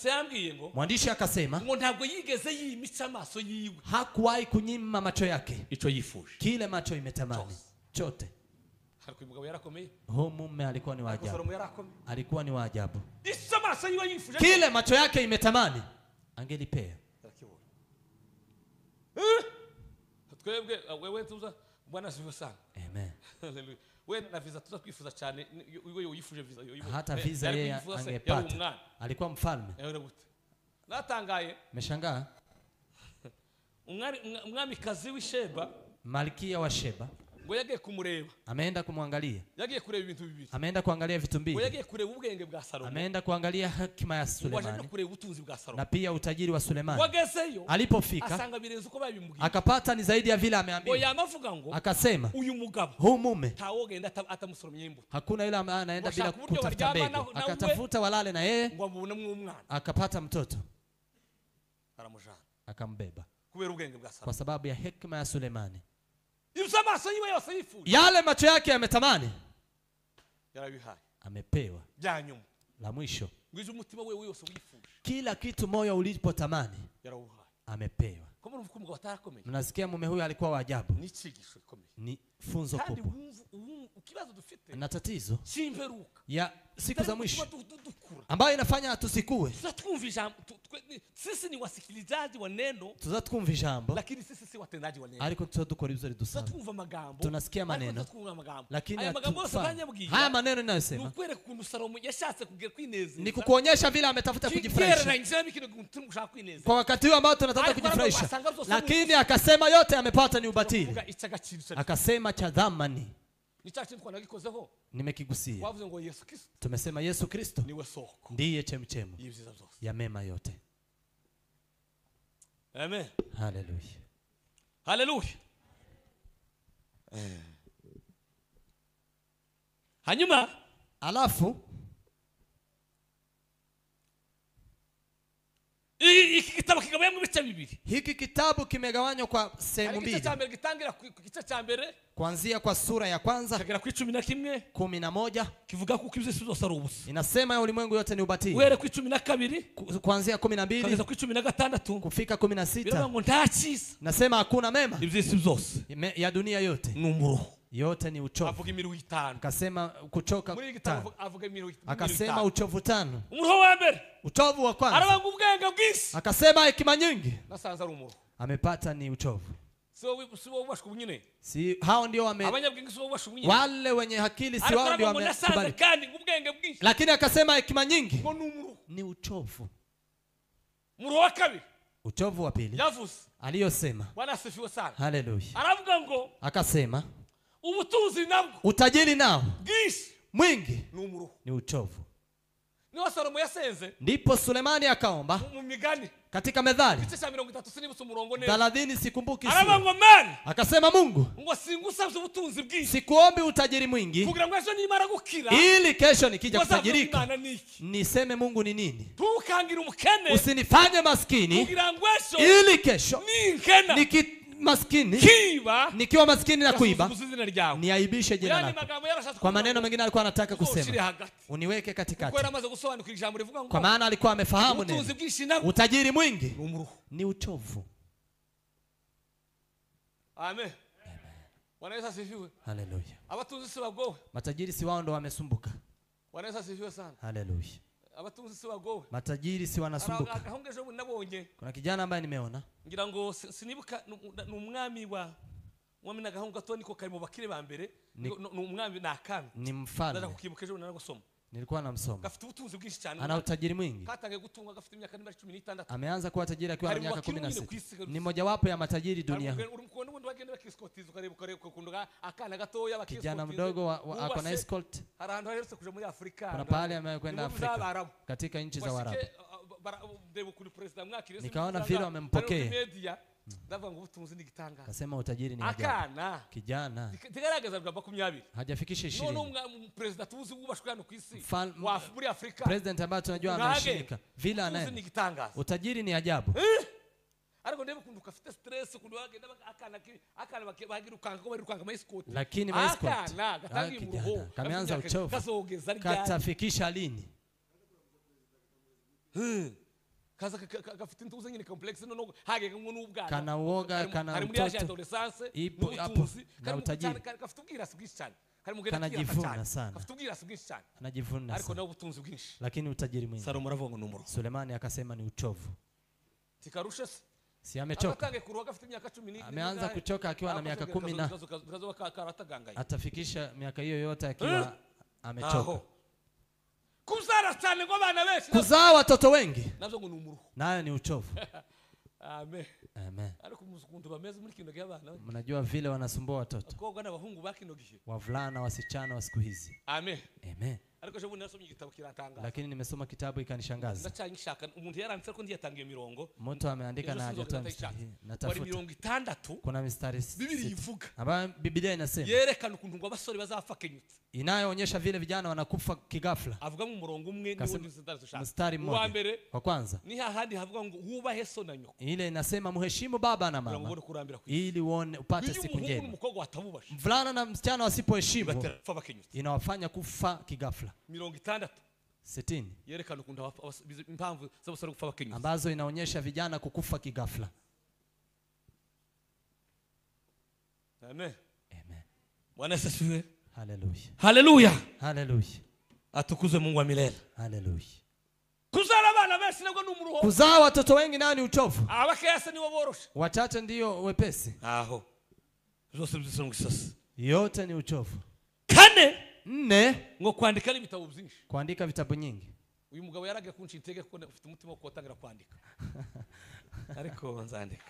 Speaker 2: yambwiye ngo
Speaker 1: mwandishi akasema
Speaker 2: ngo ntabwo yigeze yimica amaso yiwe.
Speaker 1: Hakuwahi kunyima macho yake
Speaker 2: ico yifuje.
Speaker 1: Kile macho imetamani chote.
Speaker 2: Ariko umugabo yarakomeye.
Speaker 1: Huyo mume alikuwa ni wa ajabu. Alikuwa ni wa ajabu.
Speaker 2: Ico amaso yiwe yifuje.
Speaker 1: Kile macho yake imetamani angelipea.
Speaker 2: Twebwe wewe tuza Bwana asifiwe sana.
Speaker 1: Amen.
Speaker 2: Haleluya. Wewe na visa tuza kwifuza cyane wewe uyifuje visa yoyibo.
Speaker 1: Hata visa yeye angepata. Alikuwa mfalme.
Speaker 2: Natangaye.
Speaker 1: Meshangaa.
Speaker 2: Umwamikazi w'Isheba,
Speaker 1: Malkia wa Sheba,
Speaker 2: ngo yagiye kumureba.
Speaker 1: Ameenda kumwangalia.
Speaker 2: Yagiye kureba ibintu bibiri.
Speaker 1: Ameenda kuangalia vitu mbili.
Speaker 2: Ngo yagiye kureba ubwenge bwa Salomo.
Speaker 1: Ameenda kuangalia hekima ya Sulemani.
Speaker 2: Ngo kureba ubutunzi bwa Salomo.
Speaker 1: Na pia utajiri wa Sulemani.
Speaker 2: Wagezeyo.
Speaker 1: Alipofika
Speaker 2: asanga birenze uko babimubwiye.
Speaker 1: Akapata ni zaidi ya vile ameambiwa.
Speaker 2: Ngo yamavuga ngo
Speaker 1: akasema
Speaker 2: uyu mugabo
Speaker 1: huu mume
Speaker 2: tawogenda atamusoromye imbuto.
Speaker 1: Hakuna yule ambaye anaenda bila kutafuta mbegu. Akatafuta walale na yeye.
Speaker 2: Ngo abone umwana.
Speaker 1: Akapata mtoto.
Speaker 2: Aramujana.
Speaker 1: Akambeba.
Speaker 2: Kubera ubwenge bwa Salomo.
Speaker 1: Kwa sababu ya hekima ya Sulemani.
Speaker 2: Yale
Speaker 1: macho yake yametamani amepewa. La mwisho, kila kitu moyo ulipotamani amepewa. Mnasikia mume huyu alikuwa wa ajabu. Ni funzo kubwa. Na tatizo ya siku za mwisho ambayo inafanya tusikue.
Speaker 2: Sisi ni wasikilizaji wa neno,
Speaker 1: tuza twumva ijambo,
Speaker 2: lakini sisi si watendaji wa neno.
Speaker 1: Ariko tuza dukora ibyo ridusaba.
Speaker 2: Twumva amagambo,
Speaker 1: tunasikia maneno, lakini
Speaker 2: haya
Speaker 1: maneno ninayosema
Speaker 2: ni ukwereka ukuntu Salomo yashatse kugira kwinezeza,
Speaker 1: ni kukuonyesha vile ametafuta kujifurahisha kwa wakati huu ambao tunataka kujifurahisha, lakini akasema yote amepata ni ubatili. Akasema cha dhamani nimekigusia. Tumesema Yesu Kristo ndiye chemchemu ya mema yote.
Speaker 2: Amen.
Speaker 1: Hallelujah.
Speaker 2: Hallelujah. Hanyuma
Speaker 1: alafu
Speaker 2: iki kitabu kigabanywa ibice bibiri.
Speaker 1: Hiki kitabu kimegawanywa kwa sehemu mbili.
Speaker 2: Igice cya mbere gitangira ku gice cya mbere,
Speaker 1: kuanzia kwa sura ya kwanza
Speaker 2: kugera ku 11,
Speaker 1: 11
Speaker 2: kivuga kuko iby'isi byose ari ubusa.
Speaker 1: Inasema ya ulimwengu yote ni ubatili.
Speaker 2: Uhere ku 12,
Speaker 1: kuanzia 12
Speaker 2: kugeza ku 16
Speaker 1: kufika 16.
Speaker 2: Biravuga ngo nta cyiza.
Speaker 1: Nasema hakuna mema
Speaker 2: iby'isi byose
Speaker 1: ya dunia yote
Speaker 2: ni umuruho.
Speaker 1: Yote ni uchovu.
Speaker 2: Avuga imiruho itanu.
Speaker 1: Akasema kuchoka.
Speaker 2: Avuga imiruho.
Speaker 1: Akasema uchovu tano.
Speaker 2: Umuruho wa mbere.
Speaker 1: Uchovu wa kwanza.
Speaker 2: Aravuga ubwenge bwinshi.
Speaker 1: Akasema hekima nyingi.
Speaker 2: Nasanze ari umuruho.
Speaker 1: Amepata ni uchovu.
Speaker 2: Si
Speaker 1: Si hao ndio wame, wale wenye akili si wao ndio wamekubali. Lakini akasema hekima nyingi ni uchovu.
Speaker 2: Umuruho wa kabiri.
Speaker 1: Uchovu wa pili. Aliyosema.
Speaker 2: Bwana asifiwe sana.
Speaker 1: Haleluya.
Speaker 2: Aravuga ngo
Speaker 1: akasema
Speaker 2: ubutunzi nabwo,
Speaker 1: utajiri nao
Speaker 2: bwinshi
Speaker 1: mwingi ni uchovu.
Speaker 2: Niho Salomo yasenze,
Speaker 1: ndipo Sulemani akaomba
Speaker 2: mu migani
Speaker 1: katika Methali
Speaker 2: igice cya 30 umurongo neza
Speaker 1: 30 sikumbuki.
Speaker 2: Aravuga ngo man,
Speaker 1: akasema Mungu
Speaker 2: ngo singusabye ubutunzi bwinshi,
Speaker 1: sikuombi utajiri mwingi,
Speaker 2: kugira ngo ejo nimara gukira,
Speaker 1: ili kesho nikija kutajirika niseme Mungu ni nini.
Speaker 2: Ntukangira umukene,
Speaker 1: usinifanye maskini,
Speaker 2: kugira ngo ejo
Speaker 1: ili kesho
Speaker 2: ninkena
Speaker 1: maskini
Speaker 2: kiba,
Speaker 1: nikiwa maskini na kuiba niaibishe jina lako. Kwa maneno mengine alikuwa anataka kusema uniweke katikati, kwa maana alikuwa amefahamu neno utajiri mwingi ni uchovu.
Speaker 2: Amen. Bwana Yesu asifiwe.
Speaker 1: Haleluya.
Speaker 2: Abatunzi si bagowe.
Speaker 1: Matajiri si wao ndo wamesumbuka.
Speaker 2: Bwana Yesu asifiwe sana.
Speaker 1: Haleluya.
Speaker 2: Abatunzi si bagowe.
Speaker 1: Matajiri si wanasumbuka. Kuna kijana ambaye nimeona,
Speaker 2: ngira ngo sinibuka ni umwami wa mwami nagahungu gato niko kari mu bakire ba mbere, ni umwami nakami,
Speaker 1: ni mfalme.
Speaker 2: Ndakukibuka ejo naragusoma.
Speaker 1: Nilikuwa namsoma.
Speaker 2: Gafite ubutunzi bwinshi cyane.
Speaker 1: Ana utajiri mwingi.
Speaker 2: Katangiye gutunga gafite imyaka 16.
Speaker 1: Ameanza kuwa tajiri akiwa na miaka 16. Ni mojawapo ya matajiri duniani. Kijana mdogo ako na escort. Kuna pahali amekwenda Afrika, katika nchi za Waarabu. Nikaona vile wamempokea. Akasema utajiri ni ajabu. Kijana hajafikisha 20. President ambaye tunajua ameshirika vile anaye. Utajiri ni ajabu. Lakini maescort kameanza uchovu. Katafikisha lini? Kana uoga, kana mtoto ipo hapo na utajiri. Kanajivuna sana. Anajivuna sana. Lakini utajiri mwingi. Sulemani akasema ni uchovu. Si amechoka. Ameanza kuchoka akiwa na miaka 10 na atafikisha miaka hiyo yote akiwa amechoka. Kuzaa watoto wengi nayo ni uchovu.
Speaker 2: Amen.
Speaker 1: Amen. Mnajua vile wanasumbua watoto, wavulana, wasichana wa siku hizi.
Speaker 2: Amen.
Speaker 1: Amen. Lakini nimesoma kitabu ikanishangaza. Mtu ameandika na hajatoa mstari. Natafuta. Kuna mistari 6 ambayo Biblia inasema inayoonyesha vile vijana wanakufa kigafla. Mstari mmoja wa kwanza ile inasema muheshimu baba na mama ili uone upate siku njema. Mvulana na msichana wasipoheshimu inawafanya kufa kigafla. 60 ambazo inaonyesha vijana kukufa kigafla.
Speaker 2: Amen.
Speaker 1: Amen.
Speaker 2: Bwana asifiwe.
Speaker 1: Haleluya.
Speaker 2: Haleluya.
Speaker 1: Haleluya.
Speaker 2: Atukuzwe Mungu wa milele.
Speaker 1: Haleluya.
Speaker 2: Kuzara abana abana benshi nabwo ni umuruho.
Speaker 1: Kuzaa watoto wengi nayo ni uchovu.
Speaker 2: Abakeya se nibo boroshe.
Speaker 1: Wachache ndio wepesi.
Speaker 2: Aho zose bizisonga.
Speaker 1: Yote ni uchovu.
Speaker 2: Kane.
Speaker 1: Nne,
Speaker 2: ngo kwandika n'ibitabo byinshi.
Speaker 1: Kuandika vitabu nyingi.
Speaker 2: Uyu mugabo yaragiye kunca intege kuko ufite umutima wo kutangira kwandika. Ariko nzandika.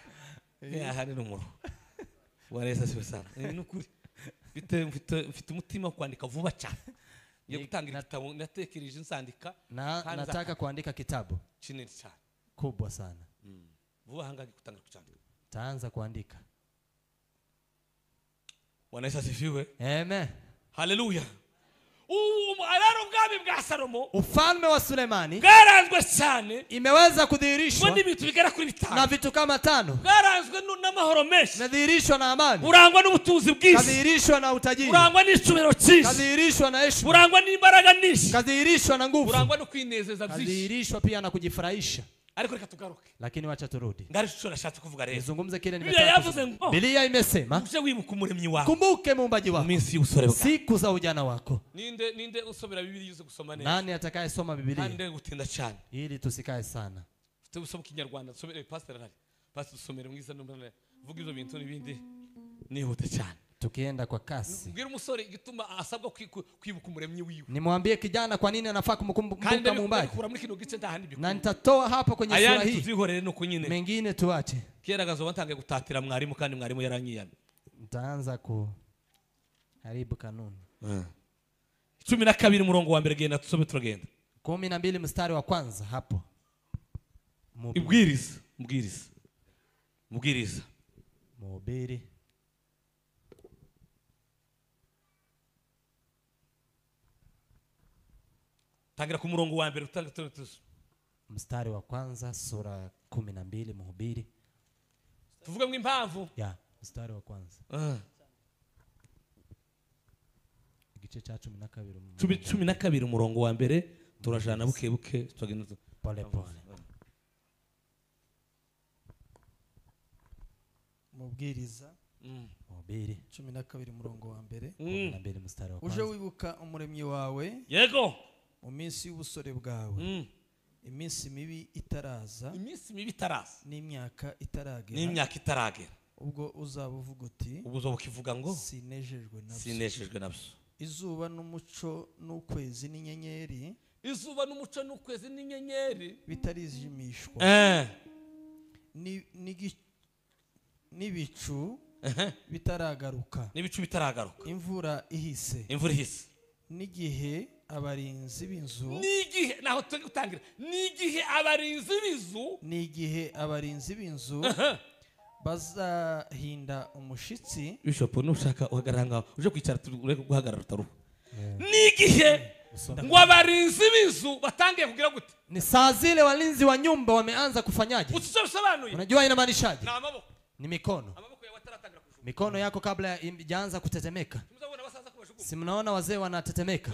Speaker 2: Aha ni n'umuruho. Waresa siwe sana. Ni ukuri. Mfite umutima wo kwandika vuba cyane. Ngiye gutangira igitabo natekereje nsandika.
Speaker 1: Na nataka kuandika kitabu
Speaker 2: kinini cyane.
Speaker 1: Kubwa sana.
Speaker 2: Vuba hanga gutangira kucyandika.
Speaker 1: Taanza kuandika.
Speaker 2: Bwana Yesu asifiwe.
Speaker 1: Amen.
Speaker 2: Haleluya. Rero ubwami bwa Salomo,
Speaker 1: ufalme wa Sulemani
Speaker 2: bwaranzwe cyane,
Speaker 1: imeweza kudhihirishwa
Speaker 2: n'ibintu bigera kuri bitanu,
Speaker 1: na vitu kama 5.
Speaker 2: Bwaranzwe n'amahoro menshi,
Speaker 1: imedhihirishwa na amani,
Speaker 2: burangwa n'ubutunzi bwinshi,
Speaker 1: kadhihirishwa na utajiri,
Speaker 2: burangwa n'icyubahiro cyinshi,
Speaker 1: kadhihirishwa na heshima,
Speaker 2: burangwa n'imbaraga nyinshi,
Speaker 1: kadhihirishwa na nguvu,
Speaker 2: burangwa no kwinezeza byinshi,
Speaker 1: kadhihirishwa pia na kujifurahisha.
Speaker 2: Ariko reka tugaruke.
Speaker 1: Lakini wacha turudi.
Speaker 2: Ngari cyo nashatse kuvuga rero.
Speaker 1: Nizungumze kile
Speaker 2: nimetaka. Yavuze ngo
Speaker 1: Biblia imesema
Speaker 2: uje wibuka umuremyi wawe.
Speaker 1: Kumbuke muumbaji wako.
Speaker 2: Minsi y'ubusore bwawe.
Speaker 1: Siku za ujana wako.
Speaker 2: Ninde usomera Biblia uze gusoma neza?
Speaker 1: Nani atakayesoma Biblia?
Speaker 2: Nande gutinda cyane.
Speaker 1: Ili tusikae sana.
Speaker 2: Ufite usoma Kinyarwanda, usomere pastor arari. Pastor usomere mwiza n'umwana. Vuga izo bintu n'ibindi nihute cyane.
Speaker 1: Tukienda kwa kasi.
Speaker 2: Mbwira umusore igituma asabwa kwibuka umuremyi wiwe.
Speaker 1: Nimwambie kijana kwa nini anafaa kumkumbuka muumbaji. Na nitatoa hapa kwenye sura hii.
Speaker 2: Tuzihorere nuko nyine.
Speaker 1: Mengine tuache.
Speaker 2: Kera gazo ntangiye gutatira mwarimu kandi mwarimu yaranyiyamye.
Speaker 1: Nitaanza kuharibu kanuni.
Speaker 2: 12 murongo wa mbere genda tusome turagenda.
Speaker 1: 12 mstari wa kwanza hapo.
Speaker 2: Ibwiriza, mbwiriza. Mbwiriza.
Speaker 1: Mhubiri.
Speaker 2: Tangira ku murongo wa mbere
Speaker 1: mstari wa kwanza sura 12 Mhubiri.
Speaker 2: Tuvuge mu impamvu.
Speaker 1: Ya, mstari wa kwanza. Igice cha 12.
Speaker 2: 12 umurongo wa mbere turajana buke buke tugenda
Speaker 1: pole pole.
Speaker 3: Mubwiriza.
Speaker 1: Mhubiri
Speaker 3: 12 umurongo wa mbere.
Speaker 1: 12 mstari wa kwanza.
Speaker 3: Uje wibuka umuremyi wawe.
Speaker 2: Yego.
Speaker 3: Mu minsi y'ubusore bwawe. Iminsi mibi itaraza.
Speaker 2: Iminsi mibi itaraza.
Speaker 3: N'imyaka itaragera.
Speaker 2: N'imyaka itaragera.
Speaker 3: Ubwo uzaba uvuga uti.
Speaker 2: Ubwo uzaba ukivuga ngo
Speaker 3: sinejejwe nabyo.
Speaker 2: Sinejejwe nabyo.
Speaker 3: Izuba n'umuco n'ukwezi n'inyenyeri.
Speaker 2: Izuba n'umuco n'ukwezi n'inyenyeri
Speaker 3: bitarizimishwa. N'ibicu bitaragaruka.
Speaker 2: N'ibicu bitaragaruka.
Speaker 3: Imvura ihise.
Speaker 2: Imvura ihise.
Speaker 3: N'igihe abarinzi b'inzu.
Speaker 2: N'igihe naho turi gutangira. N'igihe abarinzi b'inzu.
Speaker 3: N'igihe abarinzi b'inzu bazahinda umushitsi.
Speaker 2: Bishop nushaka uhagarara ngaho uje kwicara ureke guhagarara utaruha. N'igihe ngo abarinzi b'inzu batangiye kugira gute?
Speaker 1: Ni saa zile walinzi wa nyumba wameanza kufanyaje?
Speaker 2: Usisobanuye.
Speaker 1: Unajua inamaanishaje?
Speaker 2: Na amaboko.
Speaker 1: Ni mikono.
Speaker 2: Amaboko yawe ataratangira kujugunya.
Speaker 1: Mikono yako kabla haijaanza kutetemeka. Si mnaona wazee wanatetemeka?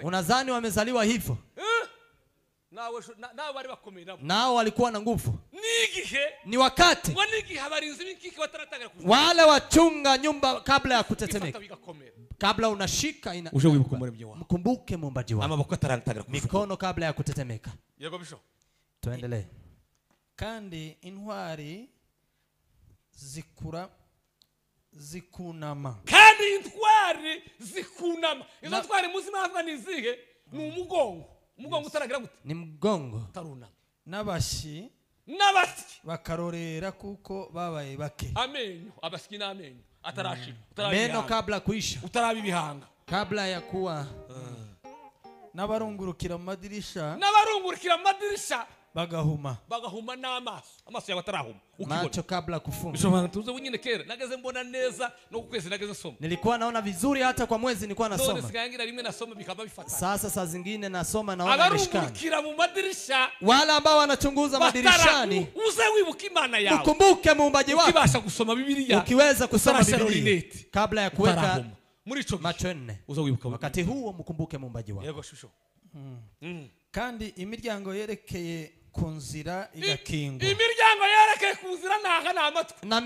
Speaker 1: Unadhani wamezaliwa hivyo? Nao walikuwa na nguvu. Ni wakati wale wachunga nyumba kabla ya kutetemeka. Kabla unashika ina mkumbuke muumbaji wako. Mikono kabla ya kutetemeka. Tuendelee.
Speaker 3: Kandi intwari zikura zikunama.
Speaker 2: Kandi intwari zikunama. Izo ntwari muzima havuga ni izihe? Ni umugongo. Umugongo utaragira gute?
Speaker 1: Ni mgongo.
Speaker 2: Utarunama.
Speaker 3: N'abashi
Speaker 2: n'abasyi
Speaker 3: bakarorera kuko babaye bake.
Speaker 2: Amenyo, abasyi n'amenyo atarashira.
Speaker 1: Meno kabla kuisha.
Speaker 2: Utaraba ibihanga.
Speaker 1: Kabla ya kuwa
Speaker 3: n'abarungurukira mu madirisha.
Speaker 2: N'abarungurukira mu madirisha
Speaker 3: bagahuma.
Speaker 2: Bagahuma n'amaso. Amaso yawe atarahuma.
Speaker 1: Macho kabla kufunga.
Speaker 2: Bishobora tuze nyine kera nageze mbona neza no kukwezi nageze soma.
Speaker 1: Nilikuwa naona vizuri hata kwa mwezi nilikuwa nasoma.
Speaker 2: None sikangira rimwe nasoma bikaba bifatana.
Speaker 1: Sasa saa zingine nasoma naona imeshikana.
Speaker 2: Abarungurukira mu madirisha.
Speaker 1: Wale ambao wanachunguza madirishani.
Speaker 2: Uze wibuka Imana yawe.
Speaker 1: Ukumbuke muumbaji wako.
Speaker 2: Ukibasha kusoma Biblia.
Speaker 1: Ukiweza kusoma Biblia kabla ya kuweka
Speaker 2: muri ico
Speaker 1: macho nne.
Speaker 2: Uze wibuka.
Speaker 1: Wakati huo mkumbuke muumbaji wako.
Speaker 2: Yego shusho.
Speaker 3: Kandi imiryango yerekeye ku nzira igakingwa.
Speaker 2: Imiryango yerekeye ku nzira naha na amatwi.
Speaker 1: Na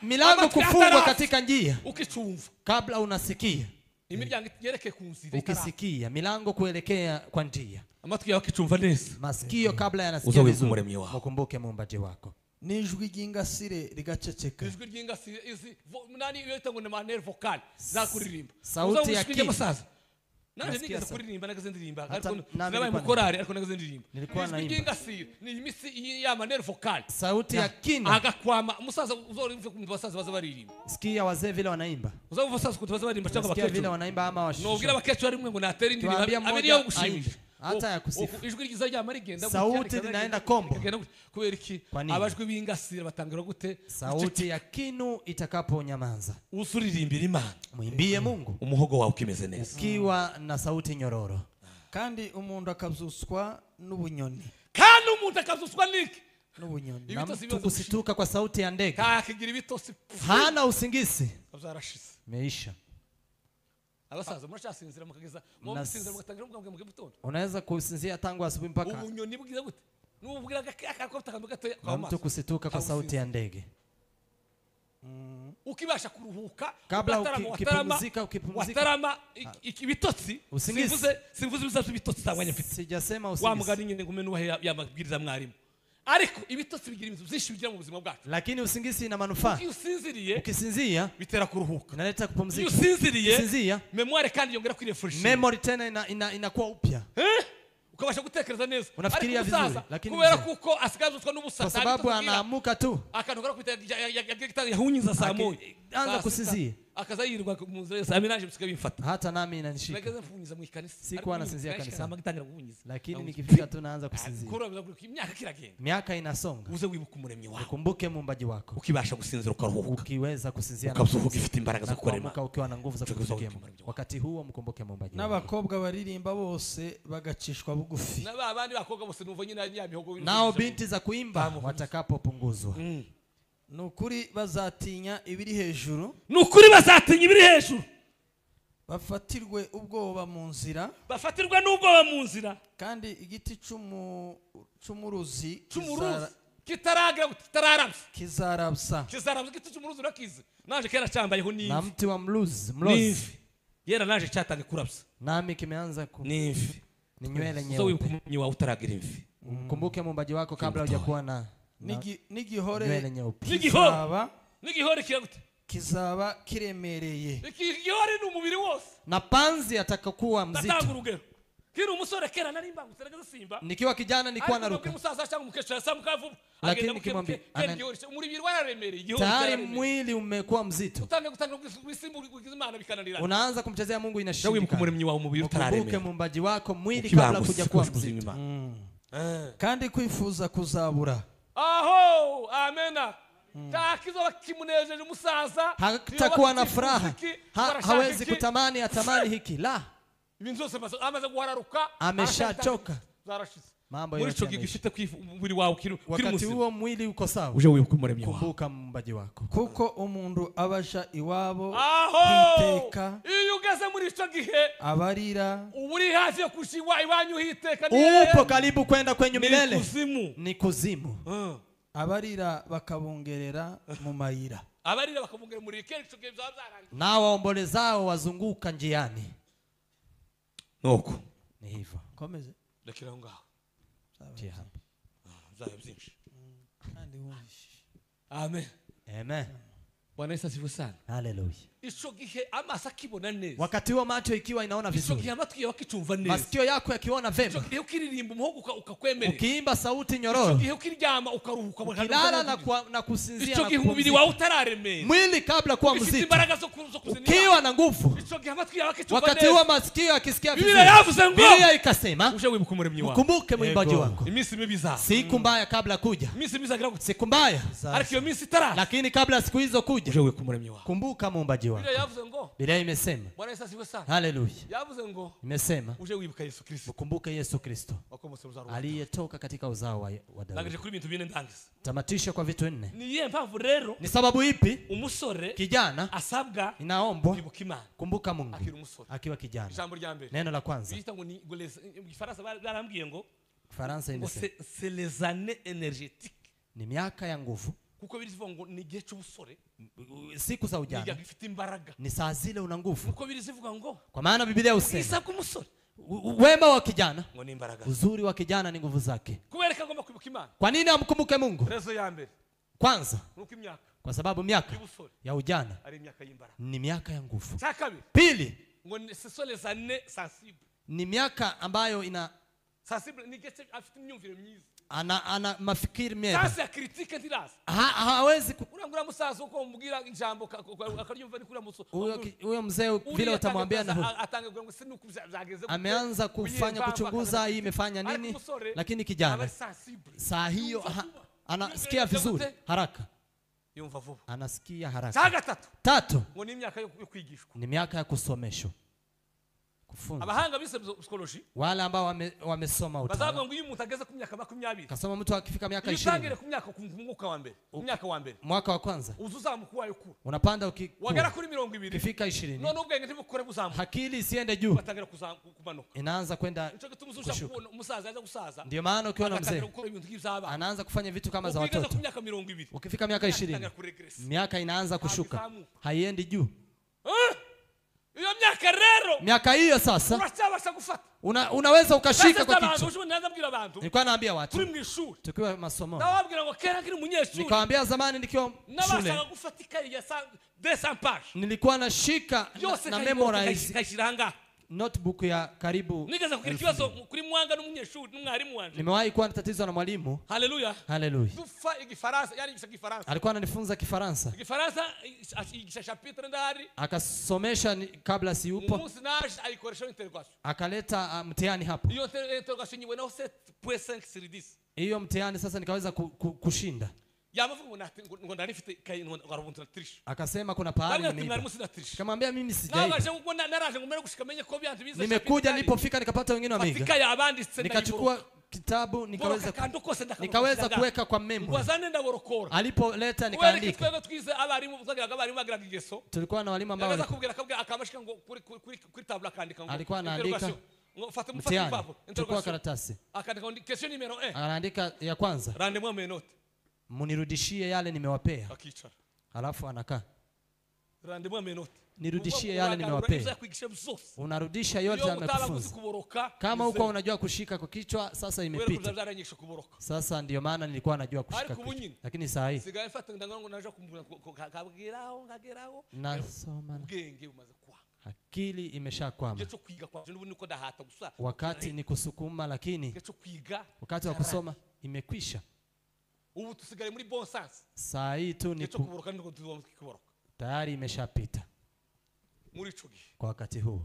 Speaker 1: milango kufungwa katika njia.
Speaker 2: Ukichumva
Speaker 1: kabla unasikia.
Speaker 2: Imiryango yerekeye ku nzira.
Speaker 1: Ukisikia milango kuelekea kwa njia,
Speaker 2: amatwi yawe akicumva neza,
Speaker 1: masikio kabla yanasikia vizuri, mkumbuke muumbaji wako.
Speaker 3: N'ijwi ry'ingasire rigaceceka.
Speaker 2: Ijwi ry'ingasire izi nani yoita ngo ni manere vocal za kuririmba.
Speaker 1: Sauti ya kina.
Speaker 2: Nanje nigeze kuririmba nageze ndirimba ariko nabaye mukorari ariko nageze ndirimba. Ijwi ry'ingasire ni imisi ya manere vocal.
Speaker 1: Sauti ya kina.
Speaker 2: Agakwama umusaza uzorumve kumva basaza baza baririmba.
Speaker 1: Sikia wazee vile wanaimba.
Speaker 2: Uzumva basaza kuntu baza baririmba cyangwa
Speaker 1: abakecuru. Sikia vile wanaimba ama washusha.
Speaker 2: Nobwira abakecuru ari mwe ngo natera indirimbo abiri yo gushimisha.
Speaker 1: Hata ya kusifu.
Speaker 2: Ijwi ryiza ryama rigenda
Speaker 1: sauti linaenda kombo.
Speaker 2: Kubera iki? Abajwi b'ingasire batangira gute?
Speaker 1: Sauti ya kinu itakaponyamaza.
Speaker 2: Usuririmbira Imana.
Speaker 1: Mwimbie Mungu.
Speaker 2: Umuhogo wawe ukimeze neza.
Speaker 1: Ukiwa na sauti nyororo.
Speaker 3: Kandi umuntu akabyuswa n'ubunyoni.
Speaker 2: Kandi umuntu akabyuswa niki?
Speaker 3: N'ubunyoni.
Speaker 1: Na mtu kusituka kwa sauti ya ndege.
Speaker 2: Kakigira ibitosi.
Speaker 1: Hana usingizi.
Speaker 2: Byarashize.
Speaker 1: Meisha.
Speaker 2: Abasaza murashasinzira mukageza musinzira mugatangira mugambwe mu gitondo.
Speaker 1: Unaweza kusinzia tangu asubuhi mpaka
Speaker 2: ubunyoni bwiza gute? Nubwira akakopta kantu gato kwa
Speaker 1: maso. Mtu kusituka kwa sauti ya ndege.
Speaker 2: Ukibasha kuruhuka
Speaker 1: kabla ukipumzika
Speaker 2: watarama ibitotsi. Simvuze ibizazo ibitotsi tangwanya mfite.
Speaker 1: Sijasema usingizi.
Speaker 2: Wa mugani nyine ngume nuhe ya mabwiriza mwarimu. Ariko ibitotsi bigira ibintu byinshi bigira mu buzima bwacu.
Speaker 1: Lakini usingizi ina manufaa.
Speaker 2: Ukisinziriye,
Speaker 1: ukisinzia
Speaker 2: bitera kuruhuka.
Speaker 1: Inaleta kupumzika.
Speaker 2: Usinziriye,
Speaker 1: ukisinzia,
Speaker 2: memory kandi yongera kwirefresh.
Speaker 1: Memory tena inakuwa upya.
Speaker 2: Ukabasha gutekereza neza.
Speaker 1: Unafikiria vizuri. Lakini
Speaker 2: kubera kuko asigazuzwa n'ubusa
Speaker 1: kwa sababu anaamuka tu.
Speaker 2: Akantu kara kwita yahunyiza saa moja.
Speaker 1: Anza kusinzia.
Speaker 2: Akaza yirirwa mu nzira yose aminaje bisigaye bimfata.
Speaker 1: Hata nami inanishika.
Speaker 2: Nageze mfunyiza mu ikanisa.
Speaker 1: Sikuwa nasinzia kanisa.
Speaker 2: Ngitangira guhunyiza.
Speaker 1: Lakini nikifika tu naanza kusinzia.
Speaker 2: Imyaka kiragenda.
Speaker 1: Miaka inasonga.
Speaker 2: Uze wibuka umuremyi wawe.
Speaker 1: Ukumbuke muumbaji wako.
Speaker 2: Ukibasha gusinzira ukaruhuka.
Speaker 1: Ukiweza kusinzia
Speaker 2: na ukabyuka ufite imbaraga zo gukora Imana.
Speaker 1: Ukiwa na nguvu za kutumikia Mungu. Wakati huo mkumbuke muumbaji wako.
Speaker 3: N'abakobwa baririmba bose bagacishwa bugufi.
Speaker 2: Na abandi bakobwa bose numva nyina ya mihogo.
Speaker 1: Nao binti za kuimba watakapopunguzwa.
Speaker 3: Nukuri bazatinya ibiri hejuru.
Speaker 2: Nukuri bazatinya ibiri hejuru.
Speaker 3: Bafatirwe ubwoba mu nzira.
Speaker 2: Bafatirwe n'ubwoba mu nzira.
Speaker 3: Kandi igiti c'umuruzi
Speaker 2: kitaragira kitararabya.
Speaker 3: Kizarabsa.
Speaker 2: Kizarabya igiti c'umuruzi urakizi. Naje kera cyambayeho n'imvi.
Speaker 1: Na mti wa mluzi, mlozi.
Speaker 2: Yera naje cyatange kurabya.
Speaker 1: Nami kimeanza ku
Speaker 2: n'imvi.
Speaker 1: Ni nywele nyeupe.
Speaker 2: Uzo wawe utaragira imvi.
Speaker 1: Kumbuke muumbaji wako kabla hujakuwa na
Speaker 3: n'igihore
Speaker 2: n'igihore kiragute
Speaker 3: kizaba kiremereye.
Speaker 2: Igihore ni umubiri wose.
Speaker 1: Na panzi atakakuwa mzito.
Speaker 2: Natanga urugero. Kiri umusore kera nari mbangutse nageze simba.
Speaker 1: Nikiwa kijana nilikuwa naruka.
Speaker 2: Umusaza cyangwa umukecuru yasamuka vuba.
Speaker 1: Lakini nikimwambia
Speaker 2: umubiri wararemereye igihore.
Speaker 1: Tayari mwili umekuwa mzito.
Speaker 2: Utange gutanga gusimba bikananirana.
Speaker 1: Unaanza kumchezea Mungu inashindikana.
Speaker 2: Wibuke umuremyi wawe umubiri utararemereye.
Speaker 1: Kumbuke muumbaji wako mwili kabla kuja kuwa mzito.
Speaker 3: Kandi kwifuza kuzabura.
Speaker 2: Aho, amena. Takizo bakimunejeje umusaza.
Speaker 1: Hatakuwa na furaha. Hawezi kutamani atamani hiki. La.
Speaker 2: Ibintu byose amaze guhararuka.
Speaker 1: Ameshachoka.
Speaker 2: Zarashize.
Speaker 1: Mambo
Speaker 2: Muri
Speaker 1: yote.
Speaker 2: ico gifite umubiri wawe ukiri
Speaker 1: Wakati huo mwili uko sawa.
Speaker 2: Uje wibuke umuremyi wawe.
Speaker 1: Kumbuka muumbaji wako.
Speaker 3: Kuko umuntu abaja iwabo
Speaker 2: hiteka. Iyo ugeze muri ico gihe
Speaker 3: abarira
Speaker 2: uburi hafi yo kushiwa iwanyu hiteka.
Speaker 1: Upo karibu kwenda kwenyu milele. Ni kuzimu.
Speaker 3: Abarira bakabongerera mu mayira.
Speaker 2: Abarira bakabongerera muri ico gihe byarangiye.
Speaker 1: Na waombolezao wazunguka njiani.
Speaker 2: Nuko
Speaker 1: ni hivyo.
Speaker 3: Komeze.
Speaker 2: Rekera ngaho. Amen.
Speaker 1: Amen.
Speaker 2: Bwana Yesu asifiwe sana.
Speaker 1: Haleluya.
Speaker 2: Ico gihe amaso akibona neza.
Speaker 1: Wakati huo macho ikiwa inaona vizuri.
Speaker 2: Ico gihe amatwi yawe akicumva neza.
Speaker 1: Masikio yako yakiona vema.
Speaker 2: Ico gihe ukiririmba umuhogo ukakwemerera.
Speaker 1: Ukiimba sauti nyororo.
Speaker 2: Ico gihe ukiryama ukaruhuka.
Speaker 1: Ukilala na kusinzia.
Speaker 2: Ico gihe umubiri wawe utararemera.
Speaker 1: Mwili kabla kuwa mzito.
Speaker 2: Imbaraga zo kuzinira.
Speaker 1: Ukiwa na nguvu.
Speaker 2: Ico gihe amatwi yawe akicumva neza.
Speaker 1: Wakati huo masikio yakisikia vizuri.
Speaker 2: Biblia yavuze ngo.
Speaker 1: Biblia ikasema.
Speaker 2: Uje wibuke umuremyi wawe.
Speaker 1: Kumbuke mwimbaji wako.
Speaker 2: Iminsi mibi izaza.
Speaker 1: Siku mbaya kabla kuja.
Speaker 2: Iminsi mibi izagira.
Speaker 1: Siku mbaya.
Speaker 2: Ariko iyo minsi itaraza.
Speaker 1: Lakini kabla siku hizo kuja.
Speaker 2: Uje wibuke umuremyi wawe.
Speaker 1: Kumbuka muumbaji wako.
Speaker 2: Biblia yavuze ngo.
Speaker 1: Biblia imesema.
Speaker 2: Bwana Yesu asifiwe sana.
Speaker 1: Haleluya.
Speaker 2: Yavuze ngo.
Speaker 1: Imesema.
Speaker 2: Uje wibuka Yesu Kristo.
Speaker 1: Kumbuke Yesu Kristo. Aliyetoka katika uzao wa Daudi.
Speaker 2: Ndangije kuri bintu bine ndangiza.
Speaker 1: Tamatisha kwa vitu nne.
Speaker 2: Ni iyihe mpamvu rero?
Speaker 1: Ni sababu ipi?
Speaker 2: Umusore
Speaker 1: kijana
Speaker 2: asabwa
Speaker 1: inaombwa
Speaker 2: kwibuka Imana.
Speaker 1: Kumbuka Mungu
Speaker 2: akiri umusore.
Speaker 1: Akiwa kijana.
Speaker 2: Ijambo rya mbere.
Speaker 1: Neno la kwanza.
Speaker 2: Bita ngo ni Gifaransa barambwiye ngo
Speaker 1: Faransa imesema.
Speaker 2: C'est les années énergétiques.
Speaker 1: Ni miaka ya nguvu.
Speaker 2: Kuko birivuga ngo ni igihe cy'ubusore,
Speaker 1: siku za ujana ni saa zile una nguvu.
Speaker 2: Kuko birivuga ngo
Speaker 1: kwa maana Biblia husema wema wa kijana, uzuri wa kijana ni nguvu zake. Kwa nini amkumbuke Mungu? Kwanza, kwa sababu miaka ya ujana ni miaka ya nguvu. Pili, ni miaka ambayo ina ana mafikiri mema. Hawezi huyo mzee vile utamwambia na huyo ameanza kufanya kuchunguza hii imefanya nini, lakini kijana saa hiyo anasikia vizuri haraka. Anasikia haraka. Tatu, ni miaka ya kusomeshwa.
Speaker 2: Abahanga bise psychology,
Speaker 1: wale ambao wamesoma
Speaker 2: utaalamu. Bazavuga ngo iyo umuntu ageze ku myaka 20,
Speaker 1: kasoma mtu akifika miaka 20,
Speaker 2: utangire ku myaka ku mwaka wa mbere, myaka wa mbere,
Speaker 1: mwaka wa kwanza
Speaker 2: uzuzamuka wayo kura,
Speaker 1: unapanda
Speaker 2: wagera kuri 20,
Speaker 1: ukifika 20
Speaker 2: none ubwenge ntibukore buzamuka,
Speaker 1: akili isiende juu,
Speaker 2: batangira kumanuka,
Speaker 1: inaanza kwenda
Speaker 2: nico gituma uzuza kubona umusaza aza gusaza.
Speaker 1: Ndio maana ukiona mzee anaanza kufanya vitu kama za watoto. Ukifika miaka 20, miaka inaanza kushuka, haiendi juu.
Speaker 2: Iyo myaka rero,
Speaker 1: miaka hiyo sasa unaweza ukashika kwa kichwa. Nilikuwa naambia watu tukiwa masomo, nikawaambia zamani nikiwa shule nilikuwa nashika na memorize notebook ya karibu. Nimewahi kuwa na tatizo na mwalimu.
Speaker 2: Haleluya.
Speaker 1: Haleluya. Alikuwa ananifunza Kifaransa. Akasomesha kabla siyupo. Akaleta mtihani hapo. Hiyo mtihani sasa nikaweza kushinda. Akasema kuna pahali nimeiba. Nikamwambia mimi sijaiba. Nimekuja nilipofika nikapata wengine wameiga. Nikachukua kitabu nikaweza kuweka kwa memory. Alipoleta nikaandika. Tulikuwa na walimu ambao alikuwa anaandika mtihani. Chukua karatasi. Anaandika ya kwanza. Munirudishie yale nimewapea. Halafu anakaa. Nirudishie yale nimewapea. Unarudisha yote amekufunza. Kama huko unajua kushika kwa kichwa, sasa imepita. Sasa ndio maana nilikuwa najua kushika kichwa. Lakini saa hii nasoma, akili imeshakwama. Wakati ni kusukuma, lakini wakati wa kusoma imekwisha. Saa hii tu ni tayari imeshapita. Kwa wakati huu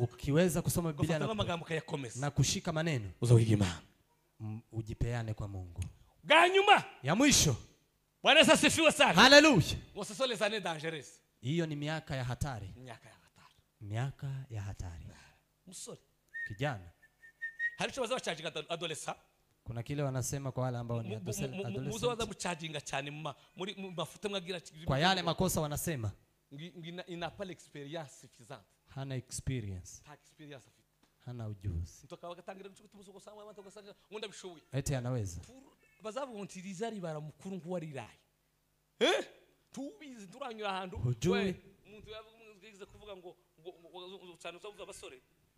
Speaker 1: ukiweza kusoma Biblia na kushika maneno, ujipeane kwa Mungu. Ya mwisho, haleluya. Hiyo ni miaka ya hatari. Miaka ya hatari. Kijana, kuna kile wanasema kwa wale ambao ni adolescent. Kwa yale makosa wanasema hana experience. Hana ujuzi. Eti anaweza. Hujui.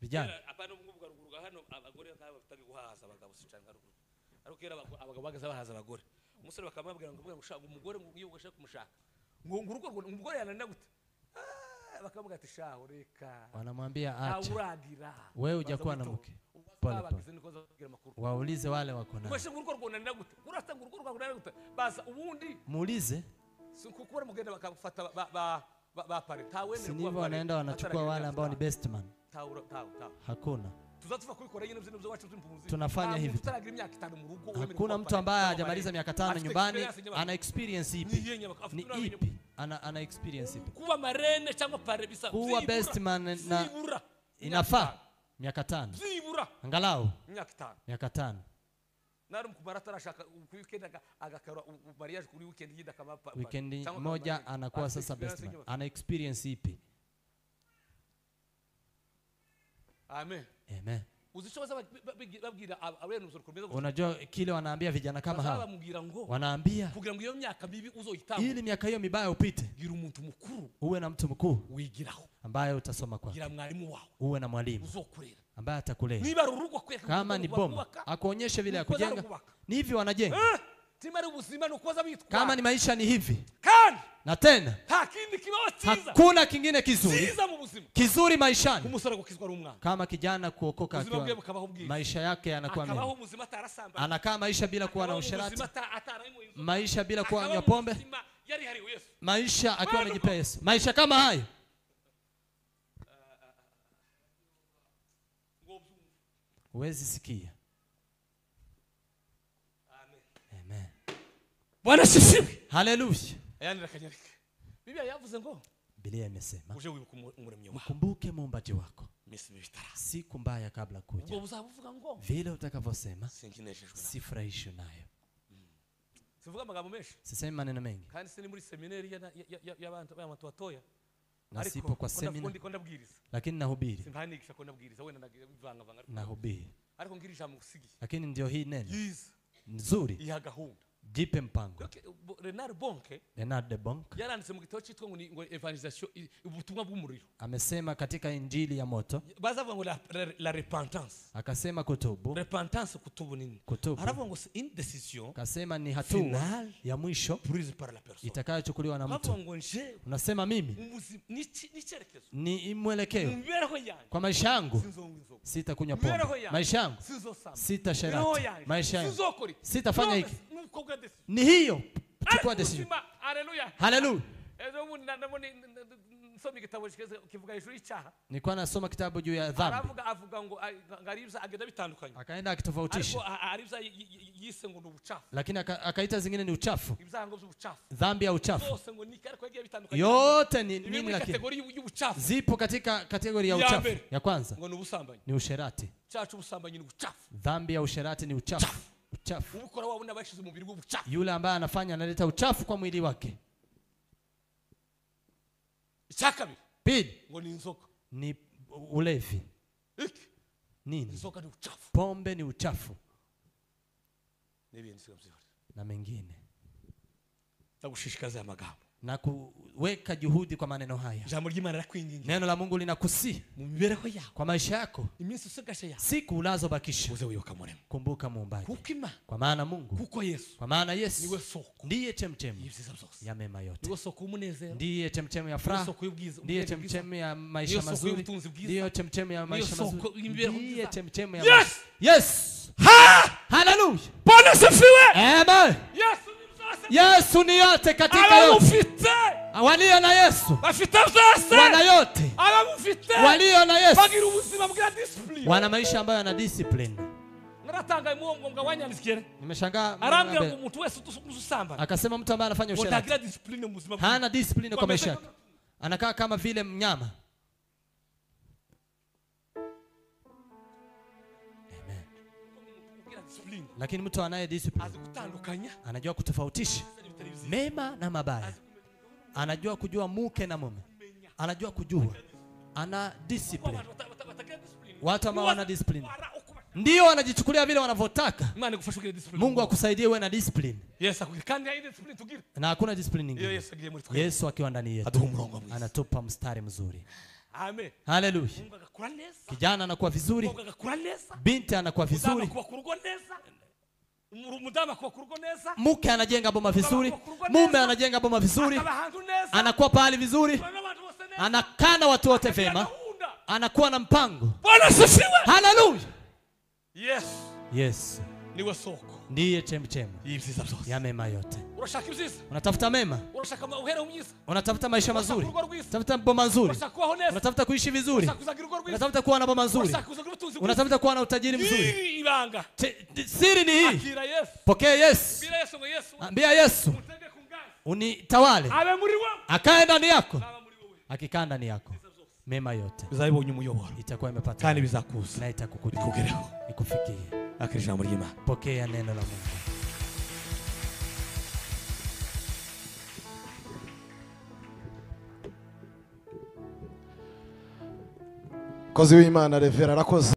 Speaker 1: Vijana. Wanamwambia acha. Wewe hujakuwa na mke. Pole pole. Waulize wale wako nao. Muulize. Si ndivyo wanaenda wanachukua wale ambao ni best man. Hakuna. Tunafanya hivi. Hakuna mtu ambaye hajamaliza miaka 5 nyumbani ana experience ipi? Ni ipi? Ana experience ipi?
Speaker 2: Kuwa marene cyangwa pare bisa.
Speaker 1: Kuwa best man na inafaa miaka 5. Angalau miaka 5. Weekend moja anakuwa sasa best man. Ana experience ipi?
Speaker 2: Amen.
Speaker 1: Amen. Unajua kile wanaambia vijana kama hawa, wanaambia ili miaka hiyo mibaya upite, uwe na mtu mkuu ambaye utasoma kwake, uwe na mwalimu ambaye atakulea. Kama ni boma akuonyeshe vile ya kujenga. Ni hivi wanajenga. Kama ni maisha ni hivi. Na tena hakuna kingine kizuri kizuri maishani kama kijana kuokoka akiwa maisha yake yanakuwa mema. Anakaa maisha bila kuwa na usherati, maisha bila kuwa na pombe, maisha akiwa amejipea Yesu. Maisha kama hayo huwezi sikia. Amen.
Speaker 2: Bwana asifiwe.
Speaker 1: Haleluya. Biblia imesema mkumbuke muumbaji wako siku mbaya kabla kuja. Vile utakavyosema sifurahishwi nayo. Sisemi maneno mengi. Na sipo kwa semina, lakini nahubiri. Nahubiri. Lakini ndio hii neno nzuri. Jipe mpango. Renard de Bonke amesema katika Injili ya moto, akasema kutubu. Kutubu. Akasema ni hatua ya mwisho itakayochukuliwa na mtu. Unasema mimi ni mwelekeo kwa maisha yangu, sitakunywa pombe. Maisha yangu sitasherati. Maisha yangu sitafanya hiki. Ni hiyo chukua decision. Haleluya. Nilikuwa nasoma kitabu juu ya dhambi. Akaenda akitofautisha. Lakini akaita zingine ni uchafu. Dhambi ya uchafu. Yote ni nini, lakini zipo katika kategori ya uchafu. Ya kwanza ni usherati. Dhambi ya usherati ni uchafu. Uchafu. Yule ambaye anafanya analeta uchafu kwa mwili wake. Pili ni ulevi. Nini? Pombe ni uchafu. Na mengine. Na kuweka juhudi kwa maneno haya. Neno la Mungu linakusihi kwa maisha yako, siku unazobakisha, kumbuka muumbaji. Kwa maana Mungu, kwa maana Yesu ndiye chemchemi ya mema yote, ndiye chemchemi ya furaha, ndiye chemchemi ya maisha mazuri, ndiye chemchemi ya maisha mazuri, ndiye chemchemi ya maisha. Yes. Hallelujah.
Speaker 2: Bwana asifiwe.
Speaker 1: Amen. Yesu ni yote katika yote. Walio na Yesu wana yote. Walio na Yesu wana maisha ambayo yana discipline. Nimeshangaa akasema mtu ambaye anafanya usherati hana discipline kwa maisha yake, anakaa kama vile mnyama. Lakini mtu anaye discipline anajua kutofautisha mema na mabaya, anajua kujua mke na mume, anajua kujua, ana discipline. Watu ambao wana discipline ndio wanajichukulia vile wanavyotaka. Mungu akusaidie uwe na discipline. Na hakuna discipline nyingine. Yesu akiwa ndani yetu anatupa mstari mzuri.
Speaker 2: Amen.
Speaker 1: Hallelujah. Kijana anakuwa vizuri, binti anakuwa vizuri, mke anajenga boma vizuri, mume anajenga boma vizuri, anakuwa pahali vizuri, anakaa na watu wote vema, anakuwa na mpango.
Speaker 2: Bwana asifiwe.
Speaker 1: Hallelujah.
Speaker 2: Yes.
Speaker 1: Yes.
Speaker 2: Niwe soko.
Speaker 1: Ndiye chemchemi ya mema yote. Unatafuta mema, unatafuta maisha mazuri, unatafuta boma nzuri, unatafuta kuishi vizuri, unatafuta kuwa na boma nzuri, unatafuta kuwa na utajiri mzuri. Siri ni hii. Pokea Yesu. Ambia Yesu unitawale, akae ndani yako. Akikaa ndani yako, mema yote itakuwa imepata na itakukuja ikufikie. Pokea neno la Mungu.
Speaker 4: Kozi w'Imana Revera arakoze.